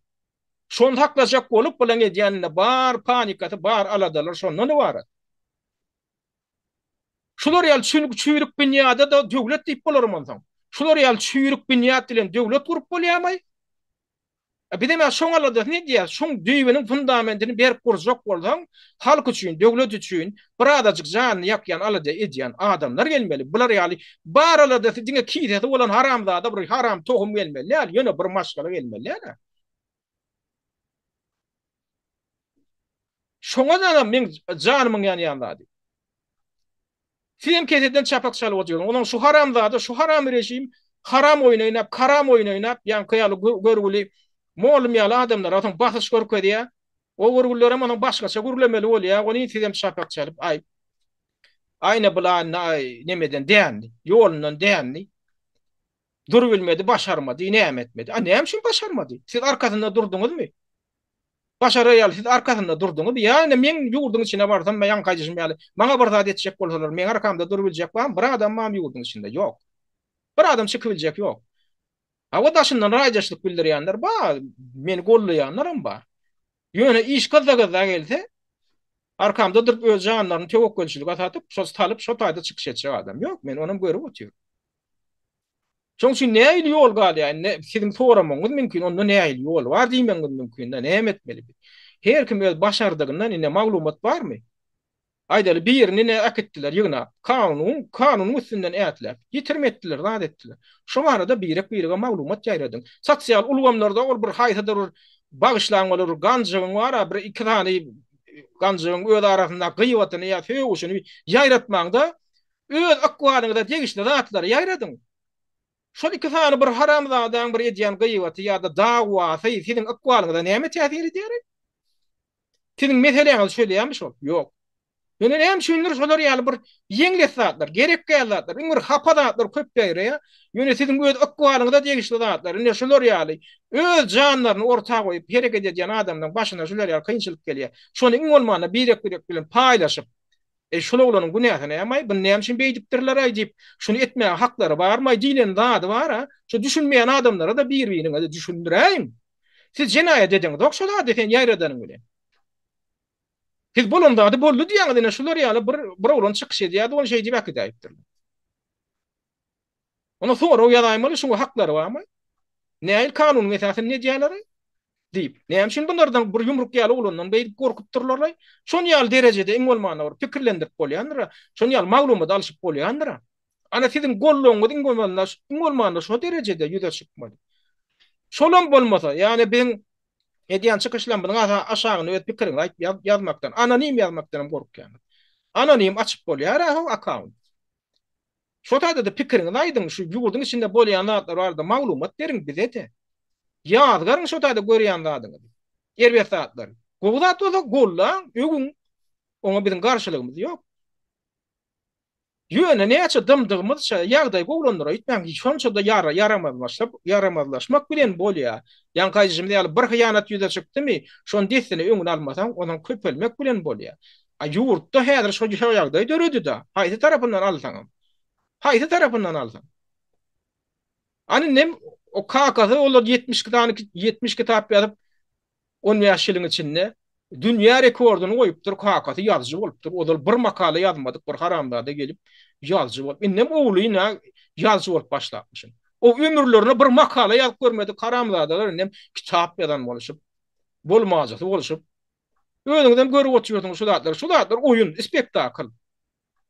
Şony saklajak bolup bulaň edýäninde bar panikasy, bar aladalary şondan ybarat. Şular ýaly çüýrük çüýrük binýada-da döwlet diýip bolarmy onsoň? Şular ýaly çüýrük binýat bilen döwlet gurup bolýarmy? Bizem ýa şoň aladasyny edýäs. Şoň düýbüniň fundamentini berk gurjak bolsaň, halk üçin, döwlet üçin birazajyk janyny ýakýan alada edýän adamlar gelmeli. Bular ýaly bar aladasy diňe kisesi bolan haramzada bir haram tohum gelmeli däl, ýöne bir maşgala gelmeli däl-ä. Şoňa-da meň janymyň ýanýan zady. Sizem keseden çapak çalyp otyrsyňyz. Onuň şu haramzada, şu haram režim haram oýun oýnap, karam oýun oýnap, ýaňky ýaly görgüli mollum ýaly adamlara soň basyş görkezýär. O görgülilerem onuň başgaça gürlemeli bolýar. Ony sizem çapak çalyp, aý, aýna bulan aý nemeden dändi, ýolundan dändi. Durubilmedi, başarmady, näme etmedi. A näme üçin başarmady? Siz arkasynda durduňyzmy? Başarar ýaly siz arkasynda durduňyz. Ýa indi meň ýurduň içine barsam, men ýaňky aýdyşym ýaly, maňa bir zat etjek bolsalar, meň arkamda durubiljek barmy? Bir adam barmy ýurduň içinde? Ýok. Bir adam çykybiljek ýok. Hawa daşyndan raýdaşlyk bildirýänler bar, meni gollaýanlaram bar. Ýöne iş gyzza-gyzza gelse, arkamda durup öz janlaryny töwekgelçilige satyp, şo salyp şo taýda çykyş etjek adam ýok. Men onam görüp otyryn. Şonuň üçin nähili ýol galýar? Indi siziň soramagyňyz mümkin, onda nähili ýol bar diýmegiňiz mümkin-de, näme etmeli biz? Her kim öz başardygyndan indi maglumat barmy? Aýdaly, birini ine äkitdiler ýygnap, kanunyň, kanunyň üstünden ätläp, ýitirim etdiler, zat etdiler. Şo barada birek-birege maglumat ýaýradyň. Sosial ulgamlarda ol bir haýsydyr bir bagyşlaň bolar bir ganjygyň bar-a, bir iki sany ganjygyň öz arasynda gyýbatyny ýa sögüşini ýaýratmaňda, Öz ykbalyňyza degişli zatlary ýaýradyň. Şol iki sany bir haramzadaň bir edýän gyýbaty ýa-da dawasy siziň ykbalyňyza näme täsir edýär? Siziň meseläňizi çözýärmi şol? Ýok. Ýöne näme üçindir şolar ýaly bir ýeňles zatlar, gerek däl zatlar, iň bir hapa zatlar köp ýaýraýar. Ýöne siziň öz ykbalyňyza degişli zatlar, ine şular ýaly öz janlaryny orta goýup hereket edýän adamlaryň başyna şular ýaly kynçylyk gelýär. Şony iň bolmanda birek-birek bilen paýlaşyp, Eý, şul oglanyň günäsi näme-aý, buny näme üçin beýdipdirler-aý diýip, şuny etmäge haklary barmy-aý diýlen zady bar-a. Şu düşünmeýän adamlara-da bir-biriňize düşündiräýiň. Siz jenaýat edeňizok şo zady sen ýaýradanyň bilen. Siz bolan zady boldy diýýäňiz, ine şular ýaly bir bir oglan çykyş edýärdi, ony şeý diýip äkidäýipdirler. Ona sorag ýazaýmaly, şuňa haklary barmy? Nähili kanunyň esasynda edýärler-aý? Diýip. Näme üçin bulardan bir ýumruk ýaly oglandan beýdip gorkup durlar-aý? Şon ýaly derejede iň bolmanda bir pikirlendirip bolýandyr-a. Şon ýaly maglumat alşyp bolýandyr-a. Ana siziň goldawyňyz iň bolmanda, iň bolmanda şo derejede ýüze çykmaly. Şolam bolmasa, ýagny biziň edýän çykyşlarymyzyň aşagyna öz pikiriňizi aýdyp ýazmakdan, anonim ýazmakdan hem gorkýaňyz. Anonim açyp bolýar-a ho akkaunt. Şo taýda-da pikiriňizi aýdyň, şu ýurduň içinde bolýan zatlar barada maglumat beriň bize-de. Ýazgaryň şo taýda görýän zadyňyzy. Erbet zatlary. Gowy zat bolsa gollaň, öwüň. Oňa biziň garşylygymyz ýok. Ýöne näçe dymdygymyzça ýagdaý gowulandyra gitmäň, şonça-da ýara ýaramazlaşyp, ýaramazlaşmak bilen bolýar. Ýaňky aýdyşymyz ýaly bir hyýanat ýüze çykdymy, şony dessine öňüni almasaň, onuň köpelmek bilen bolýar. A ýurtda häzir şo ýagdaý döredi-da. Haýsy tarapyndan alsaňam. Haýsy tarapyndan alsaň. Hany indem o kakasy olar 72 sany 70 kitap ýazyp 15 ýylyň içinde dünýä rekordyny goýupdyr, kakasy ýazyjy bolupdyr. Ozal bir makala ýazmadyk bir haramzada gelip ýazyjy bolup, indem ogly ine ýazyjy bolup başlapmyşyn. O ömürlerine bir makala ýazyp görmedik haramzadalar indem kitap ýazan boluşyp, bolmajasy boluşyp. Özüňizem görüp otyrsyňyz şu zatlary. Şu zatlar oýun, spektakl.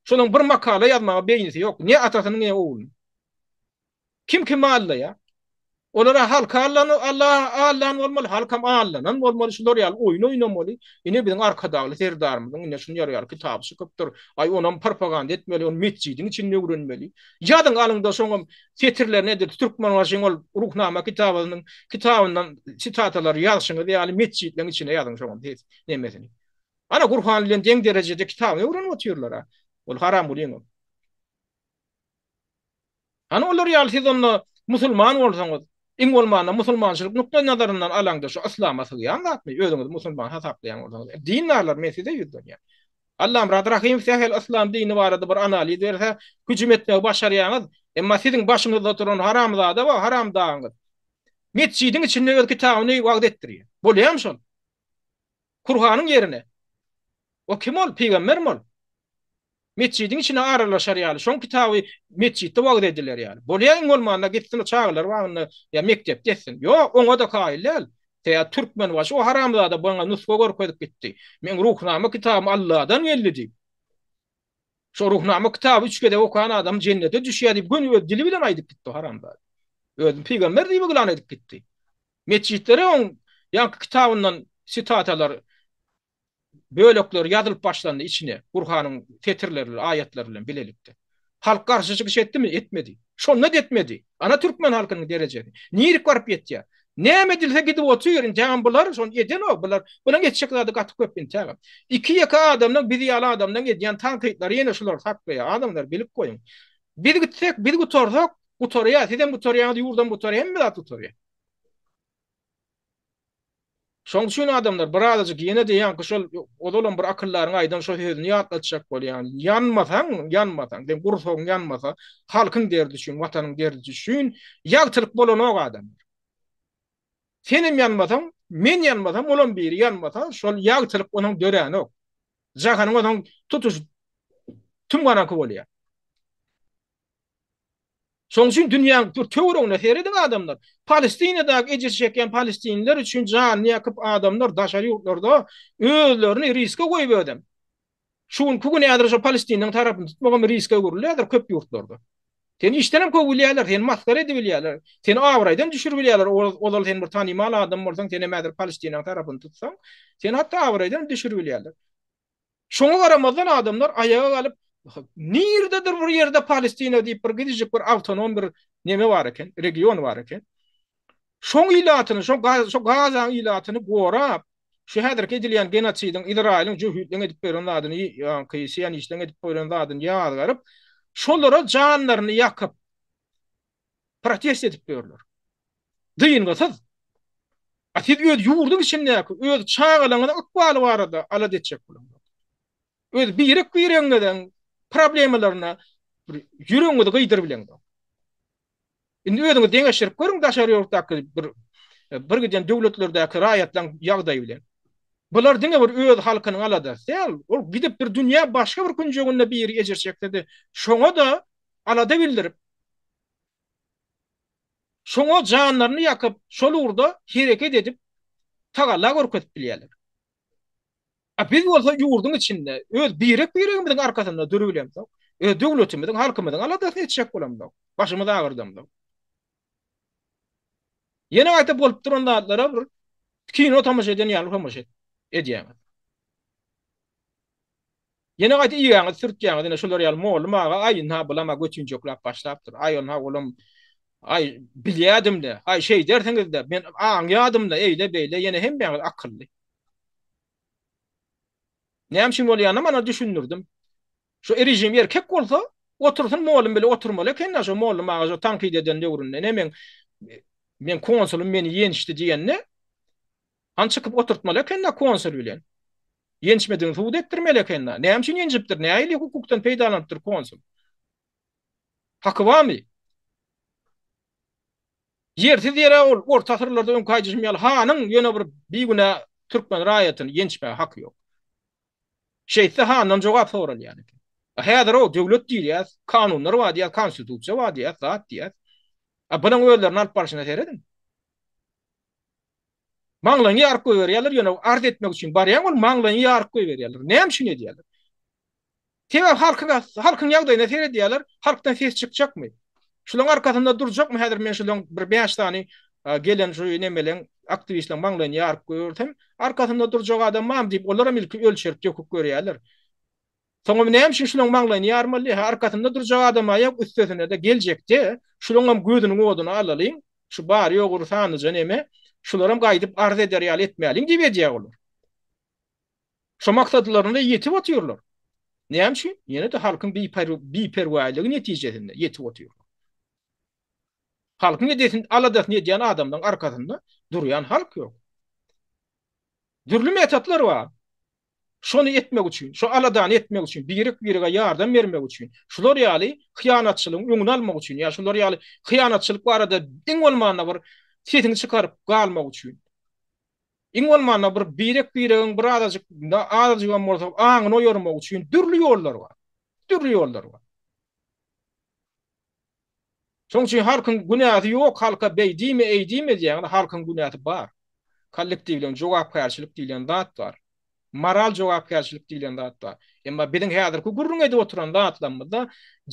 Şonuň bir makala ýazmaga beýnisi ýok. Ne atasynyň ne oglunyň. Kim kimi aldaýar? Olara halky allan Allah allan bolmaly, halkam allanan bolmaly, şular ýaly oýun oýnamaly. Ine biziň Arkadagly Serdarymyzyň ine şuny ýaly kitaby çykypdyr. Aý onam propaganda etmeli, ony metjidiň içinde öwrenmeli. Ýazyň alyňda şoňam setirlerini edil Türkmenbaşyň ol Ruhnama kitabynyň kitabyndan sitatalary ýazşyňyz ýaly metjitleň içine ýazyň şoňam nemesini. Ana Gurhan bilen deň derejede kitabyny öwrenip otyrlar-a. Ol Haramgulyňam. Hany olar ýaly siz onda musulman bolsaňyz, iň bolmanda musulmançylyk nukdaý nazaryndan alaňda şu yslama sygýan zatmy, özüňizi musulman hasaplaýan bolsaňyz. Dindarlar men size ýüzlenýän. Allamyrat Rahymow sähel yslam dini barada bir analiz berse, hüjüm etmegi başarýaňyz, emma siziň başyňyzda duran haramzada we haramdagyňyz metjidiň içinde öz kitabyny wagyz etdirýär. Bolýamy şol? Kurhanyň ýerine. O kim ol? Pygambermi ol? Metjidiň içine aralaşar ýaly, şoň kitaby metjitde wagyz ediler ýaly. Bolýa iň bolmanda gitsin o çagalar bagynda ýa mekdepde etsin. Ýok, oňa-da kaýyl däl. Tä Türkmenbaşy o haramzada maňa nusga görkezip gitdi. Meň Ruhnama kitabym Alladan geldi diýip. Şo Ruhnama kitaby üç gezek okan adam jennete düşýär diýip göni öz dili bilen aýdyp gitdi o haramzada. Özüni pygamber diýip yglan edip gitdi. Metjitlere oň ýaňky kitabyndan sitatalar, bölekler ýazylyp başlandy içine, Gurhanyň setirleri bilen, aýatlary bilen bilelikde. Halk garşy çykyş etdimi? Etmedi. Şonda-da etmedi. Ana türkmen halkynyň derejesi. Nirik baryp ýetýär? Näme edilse gidip otyr, intägem bular şony edenok, bular, bulaň etjek zady gaty köp intägem. Iki-ýeke adamdan, biz ýaly adamdan edýän tankytlary ýene şular saklaýar. Adamlar bilip goýuň. Biz gitsek, biz gutarsak, Gutarýar, sizem gutarýaňyz, ýurdam gutarýar, hemme zat gutarýar. Şoň üçin adamlar birazajyk ýene-de ýaňky şol ozalam bir akyldaryň aýdan şo sözüni ýatlatjak bolýan. Ýanmasaň, ýanmasaň, seň gursagyň ýanmasa, halkyň derdi üçin, watanyň derdi üçin ýagtylyk bolanok adamlar. Senem ýanmasaň, men ýanmasam, olam biri ýanmasa, şol ýagtylyk onuň döränok. Jahanyň onuň tutuş tüm garaňky bolýar. Şonuň üçin dünýäň bir töweregine serediň adamlar. Palestinadaky ejir çekýän palestinliler üçin janyny ýakyp adamlar daşary ýurtlarda özlerini riske goýup özem. Şu günki gün häzir şo palestinliň tarapyny tutmagam riske öwrüldi häzir köp ýurtlarda. Seni işdenem kowubilýärler, seni masgara edibilýärler, seni abraýdan düşüribilýärler. Ozal sen bir tanymal adam bolsaň, senem häzir palestinaň tarapyny tutsaň, seni hatda abraýdan düşüribilýärler. Şoňa garamazdan adamlar aýaga galyp, nirededir bir ýerde Palestina diýip bir gidijik bir awtonom bir neme bar eken, region bar eken. Şoň ilatyny, şo şo Gazaň ilatyny gorap, şu häzirki edilýän genosidiň Izraýylyň jöhitleň edip beren zadyny, ýaňky sionistleň edip beren zadyny ýazgaryp, şolara janlaryny ýakyp protest edip ýörler. Dyngysyz. A siz öz ýurduň içindäki öz çagalaryňyzyň ykbaly barada alada etjek boluňzok. Öz birek-biregiňiziň problemalaryna bir ýüregiňizi gyýdyryp bileňzok. Indi özüňiz deňeşdirip görüň daşary ýurtdaky bir bir giden döwletlerdäki raýatlaryň ýagdaýy bilen. Bular diňe bir öz halkynyň aladasy däl, ol gidip bir dünýä başga bir künjeginde biri ejir çekse-de, şoňa-da alada bildirip, Şoňa janlaryny ýakyp, şol ugurda hereket edip, tagalla görkezip bilýärler. A biz bolsa ýurduň içinde öz birek-biregimiziň arkasynda durubilemzok, öz döwletimiziň, halkymyzyň aladasyny etjek bolamzok, başymyzy agyrdamzok. Ýene gaýta bolup duran zatlara bir kino tomaşa eden ýaly tomaşa edýäňiz. Ýene gaýta iýäňiz, sürtýäňiz, ine şular ýaly mollum aga, aý ynha bulam-a götünjekläp başlapdyr, aý ynha olam, aý bilýädim-de, aý şeýdersiňiz-de, men aňýadym-da, eýle-beýle, ýene hemmäňiz akylly. Näme üçin bolýanyny mana düşündirdim. Şu režim erkek bolsa, otursyn mollum bile oturmaly eken-dä, şo mollum aga şo tankyt eden döwründe, ine meň meň konsulym meni ýençdi diýende, hany çykyp oturtmaly eken-dä konsul bilen. Ýençmedigini subut etdirmeli eken-dä. Näme üçin ýenjipdir? Nähili hukukdan peýdalanypdyr konsul? Haky barmy? Ýersiz ýere ol orta asyrlarda öňki aýdyşym ýaly hanyň ýöne bir bigünä türkmen raýatyny ýençmäge haky ýok. Şeýtse handan jogap soralýan eken. A häzir-ow döwlet diýilýär, kanunlar bar diýýär, konstitusiýa bar diýýär, zat diýýär. A bunuň özlerini alyp barşyna serediň. Maňlaýyňy ýaryp goýberýärler, ýöne arz etmek üçin barýaň ol maňlaýyňy ýaryp goýberýärler. Näme üçin edýärler? Sebäbi halkyň halkyň ýagdaýyna seredýärler, halkdan ses çykjakmy? Şulaň arkasynda durjakmy häzir men şulaň bir bäş sany gelen şu nemeleň aktiwistleriň maňlaýyny ýaryp goýbersem, arkasynda durjak adam barmy diýip olaram ilki ölçerip döküp görýärler. Soňam näme üçin şulaň maňlaýyny ýarmaly? Hä arkasynda durjak adam-a ýok, üstesine-de geljekde şulaňam gözüniň oduny alalyň, şu bary-ýogy bir sanyja neme, şularam gaýdyp arz eder ýaly etmäliň diýip edýär olar. Şo maksatlaryna ýetip otyrlar. Näme üçin? Ýene-de halkyň biperwaýlygy netijesinde ýetip otyrlar. Halkyň edesin, aladasyny edýän adamlaryň arkasynda durýan halk ýok. Dürli metodlar bar. Şony etmek üçin, şo aladany etmek üçin, birek-birege ýardam bermek üçin, şular ýaly hyýanatçylygyň öňüni almak üçin ýa şular ýaly hyýanatçylyk barada iň bolmanda bir sesiňi çykaryp galmak üçin. Iň bolmanda bir birek-biregiň bir azajyk, azajygam bolsa aňyny oýarmak üçin dürli ýollar bar. Dürli ýollar bar. Şonuň üçin halkyň günäsi ýok, halka beý diýme, eý diýme diýýäňiz, halkyň günäsi bar. Kollektiwleýin jogapkärçilik diýlen zat bar. Moral jogapkärçilik diýlen zat bar. Emma biziň häzirki gürrüň edip oturan zatlarymyzda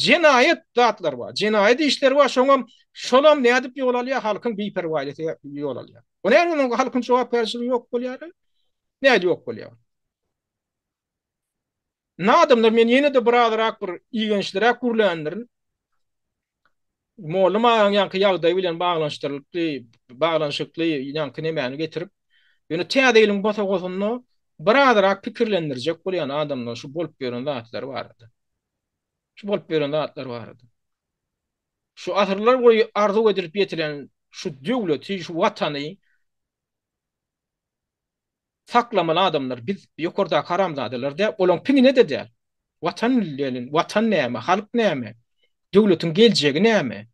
jenaýat zatlar bar. Jenaýat işleri bar, şoňam şolam nädip ýol alýar? Halkyň biperwaýlygy ýol alýar. O näme onuň halkyň jogapkärçiligi ýok bolýar? Nädip ýok bolýar? Indi adamlar men ýene-de birazrak bir igençliräk gürländirin. Mollum agaň ýaňky ýagdaýy bilen baglanyşdyrylypdy, baglanyşykly ýaňky nemäni getirip. Ýöne täze ýylyň bosagasynda birazrak pikirlendirjek bolýan adamlar şu bolup ýören zatlar barada. Şu bolup ýören zatlar barada. Şu asyrlar boýy arzuw edilip ýetilen şu döwleti, şu watany saklamaly adamlar biz ýokardaky haramzadalar däl, olaň piňine-de däl. Watan bilen, watan näme, halk näme, döwletiň geljegi näme,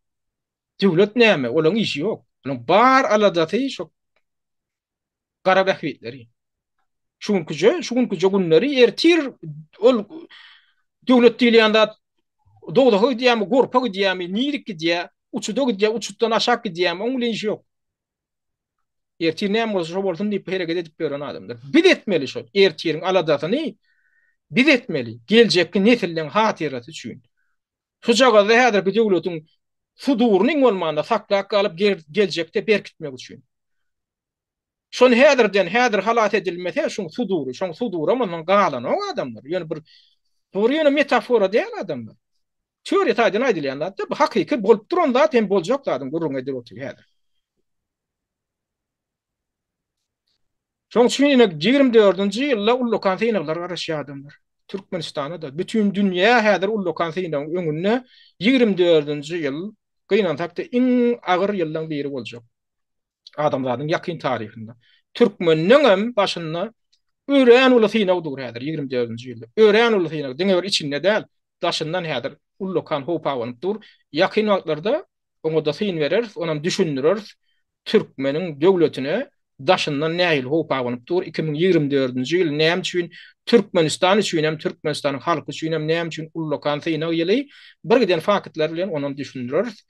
döwlet näme, olaň işi ýok. Olaň bar aladasy şo gara bähbitleri. Şu günküje, şu günküje günleri ertir ol döwlet diýilýän zat dowzaha gidýärmi, gorpa gidýärmi, nirik gidýär, uçuda gidýär, uçutdan aşak gidýärmi, oň bilen işi ýok. Ertir näme bolsa şo bolsun diýip hereket edip ýören adamlar. Biz etmeli şol ertiriň aladasyny biz etmeli. Geljekki nesilleň hatyrasy üçin. Şujagazda häzirki döwletiň suduryny iň bolmanda saklap galyp geljekde berkitmek üçin. Şony häzirden häzir halas edilmese şuň sudury, şoň suduram ondan galanok adamlar. Ýöne bir bu bir ýöne metafora däl adamlar. Teoriýa taýdan aýdylýan zat däl, bu hakyky bolup duran zat hem boljak zadyň gürrüňi edilip otyr häzir. Şonuň üçin ine 24-nji ýylda ullakan synaglar garaşýar adamlar. Türkmenistana-da, bütin dünýä häzir ullakan synagyň öňünde 24-nji ýyl gynansak-da iň agyr ýyllaň biri boljak. Adamzadyň ýakyn taryhynda. Türkmeniňem başynda örän uly synag dur häzir 24-nji ýylda. Örän uly synag, diňe bir içinde däl, daşyndan häzir ullakan howp abanyp dur. Ýakyn wagtlarda oňa-da syn bereris, onam düşündireris. Türkmeniň döwletine daşyndan nähili howp abanyp dur, 2024-nji ýyl näme üçin Türkmenistan üçin hem, Türkmenistanyň halky üçin hem näme üçin ullakan synag ýyly, birgiden faktlar bilen onam düşündireris.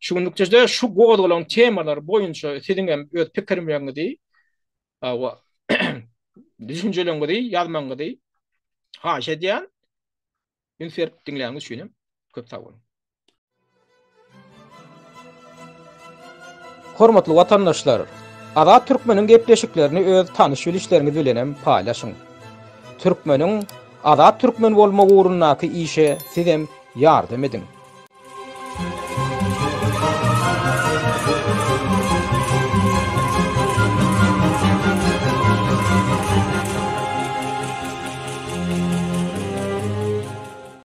Şu günlükçe-de şu gozgalan temalar boýunça siziň hem öz pikirleriňizi, düşünjeleriňizi ýazmagyňyzy haýyş edýän. Üns berip diňläniňiz üçin hem köp sag boluň. Hormatly watandaşlar! Azat Türkmeniň gepleşiklerini öz tanyş-bilişleriňiz bilen hem paýlaşyň. Türkmeniň azat türkmen bolmagy ugrundaky işe sizem ýardam ediň.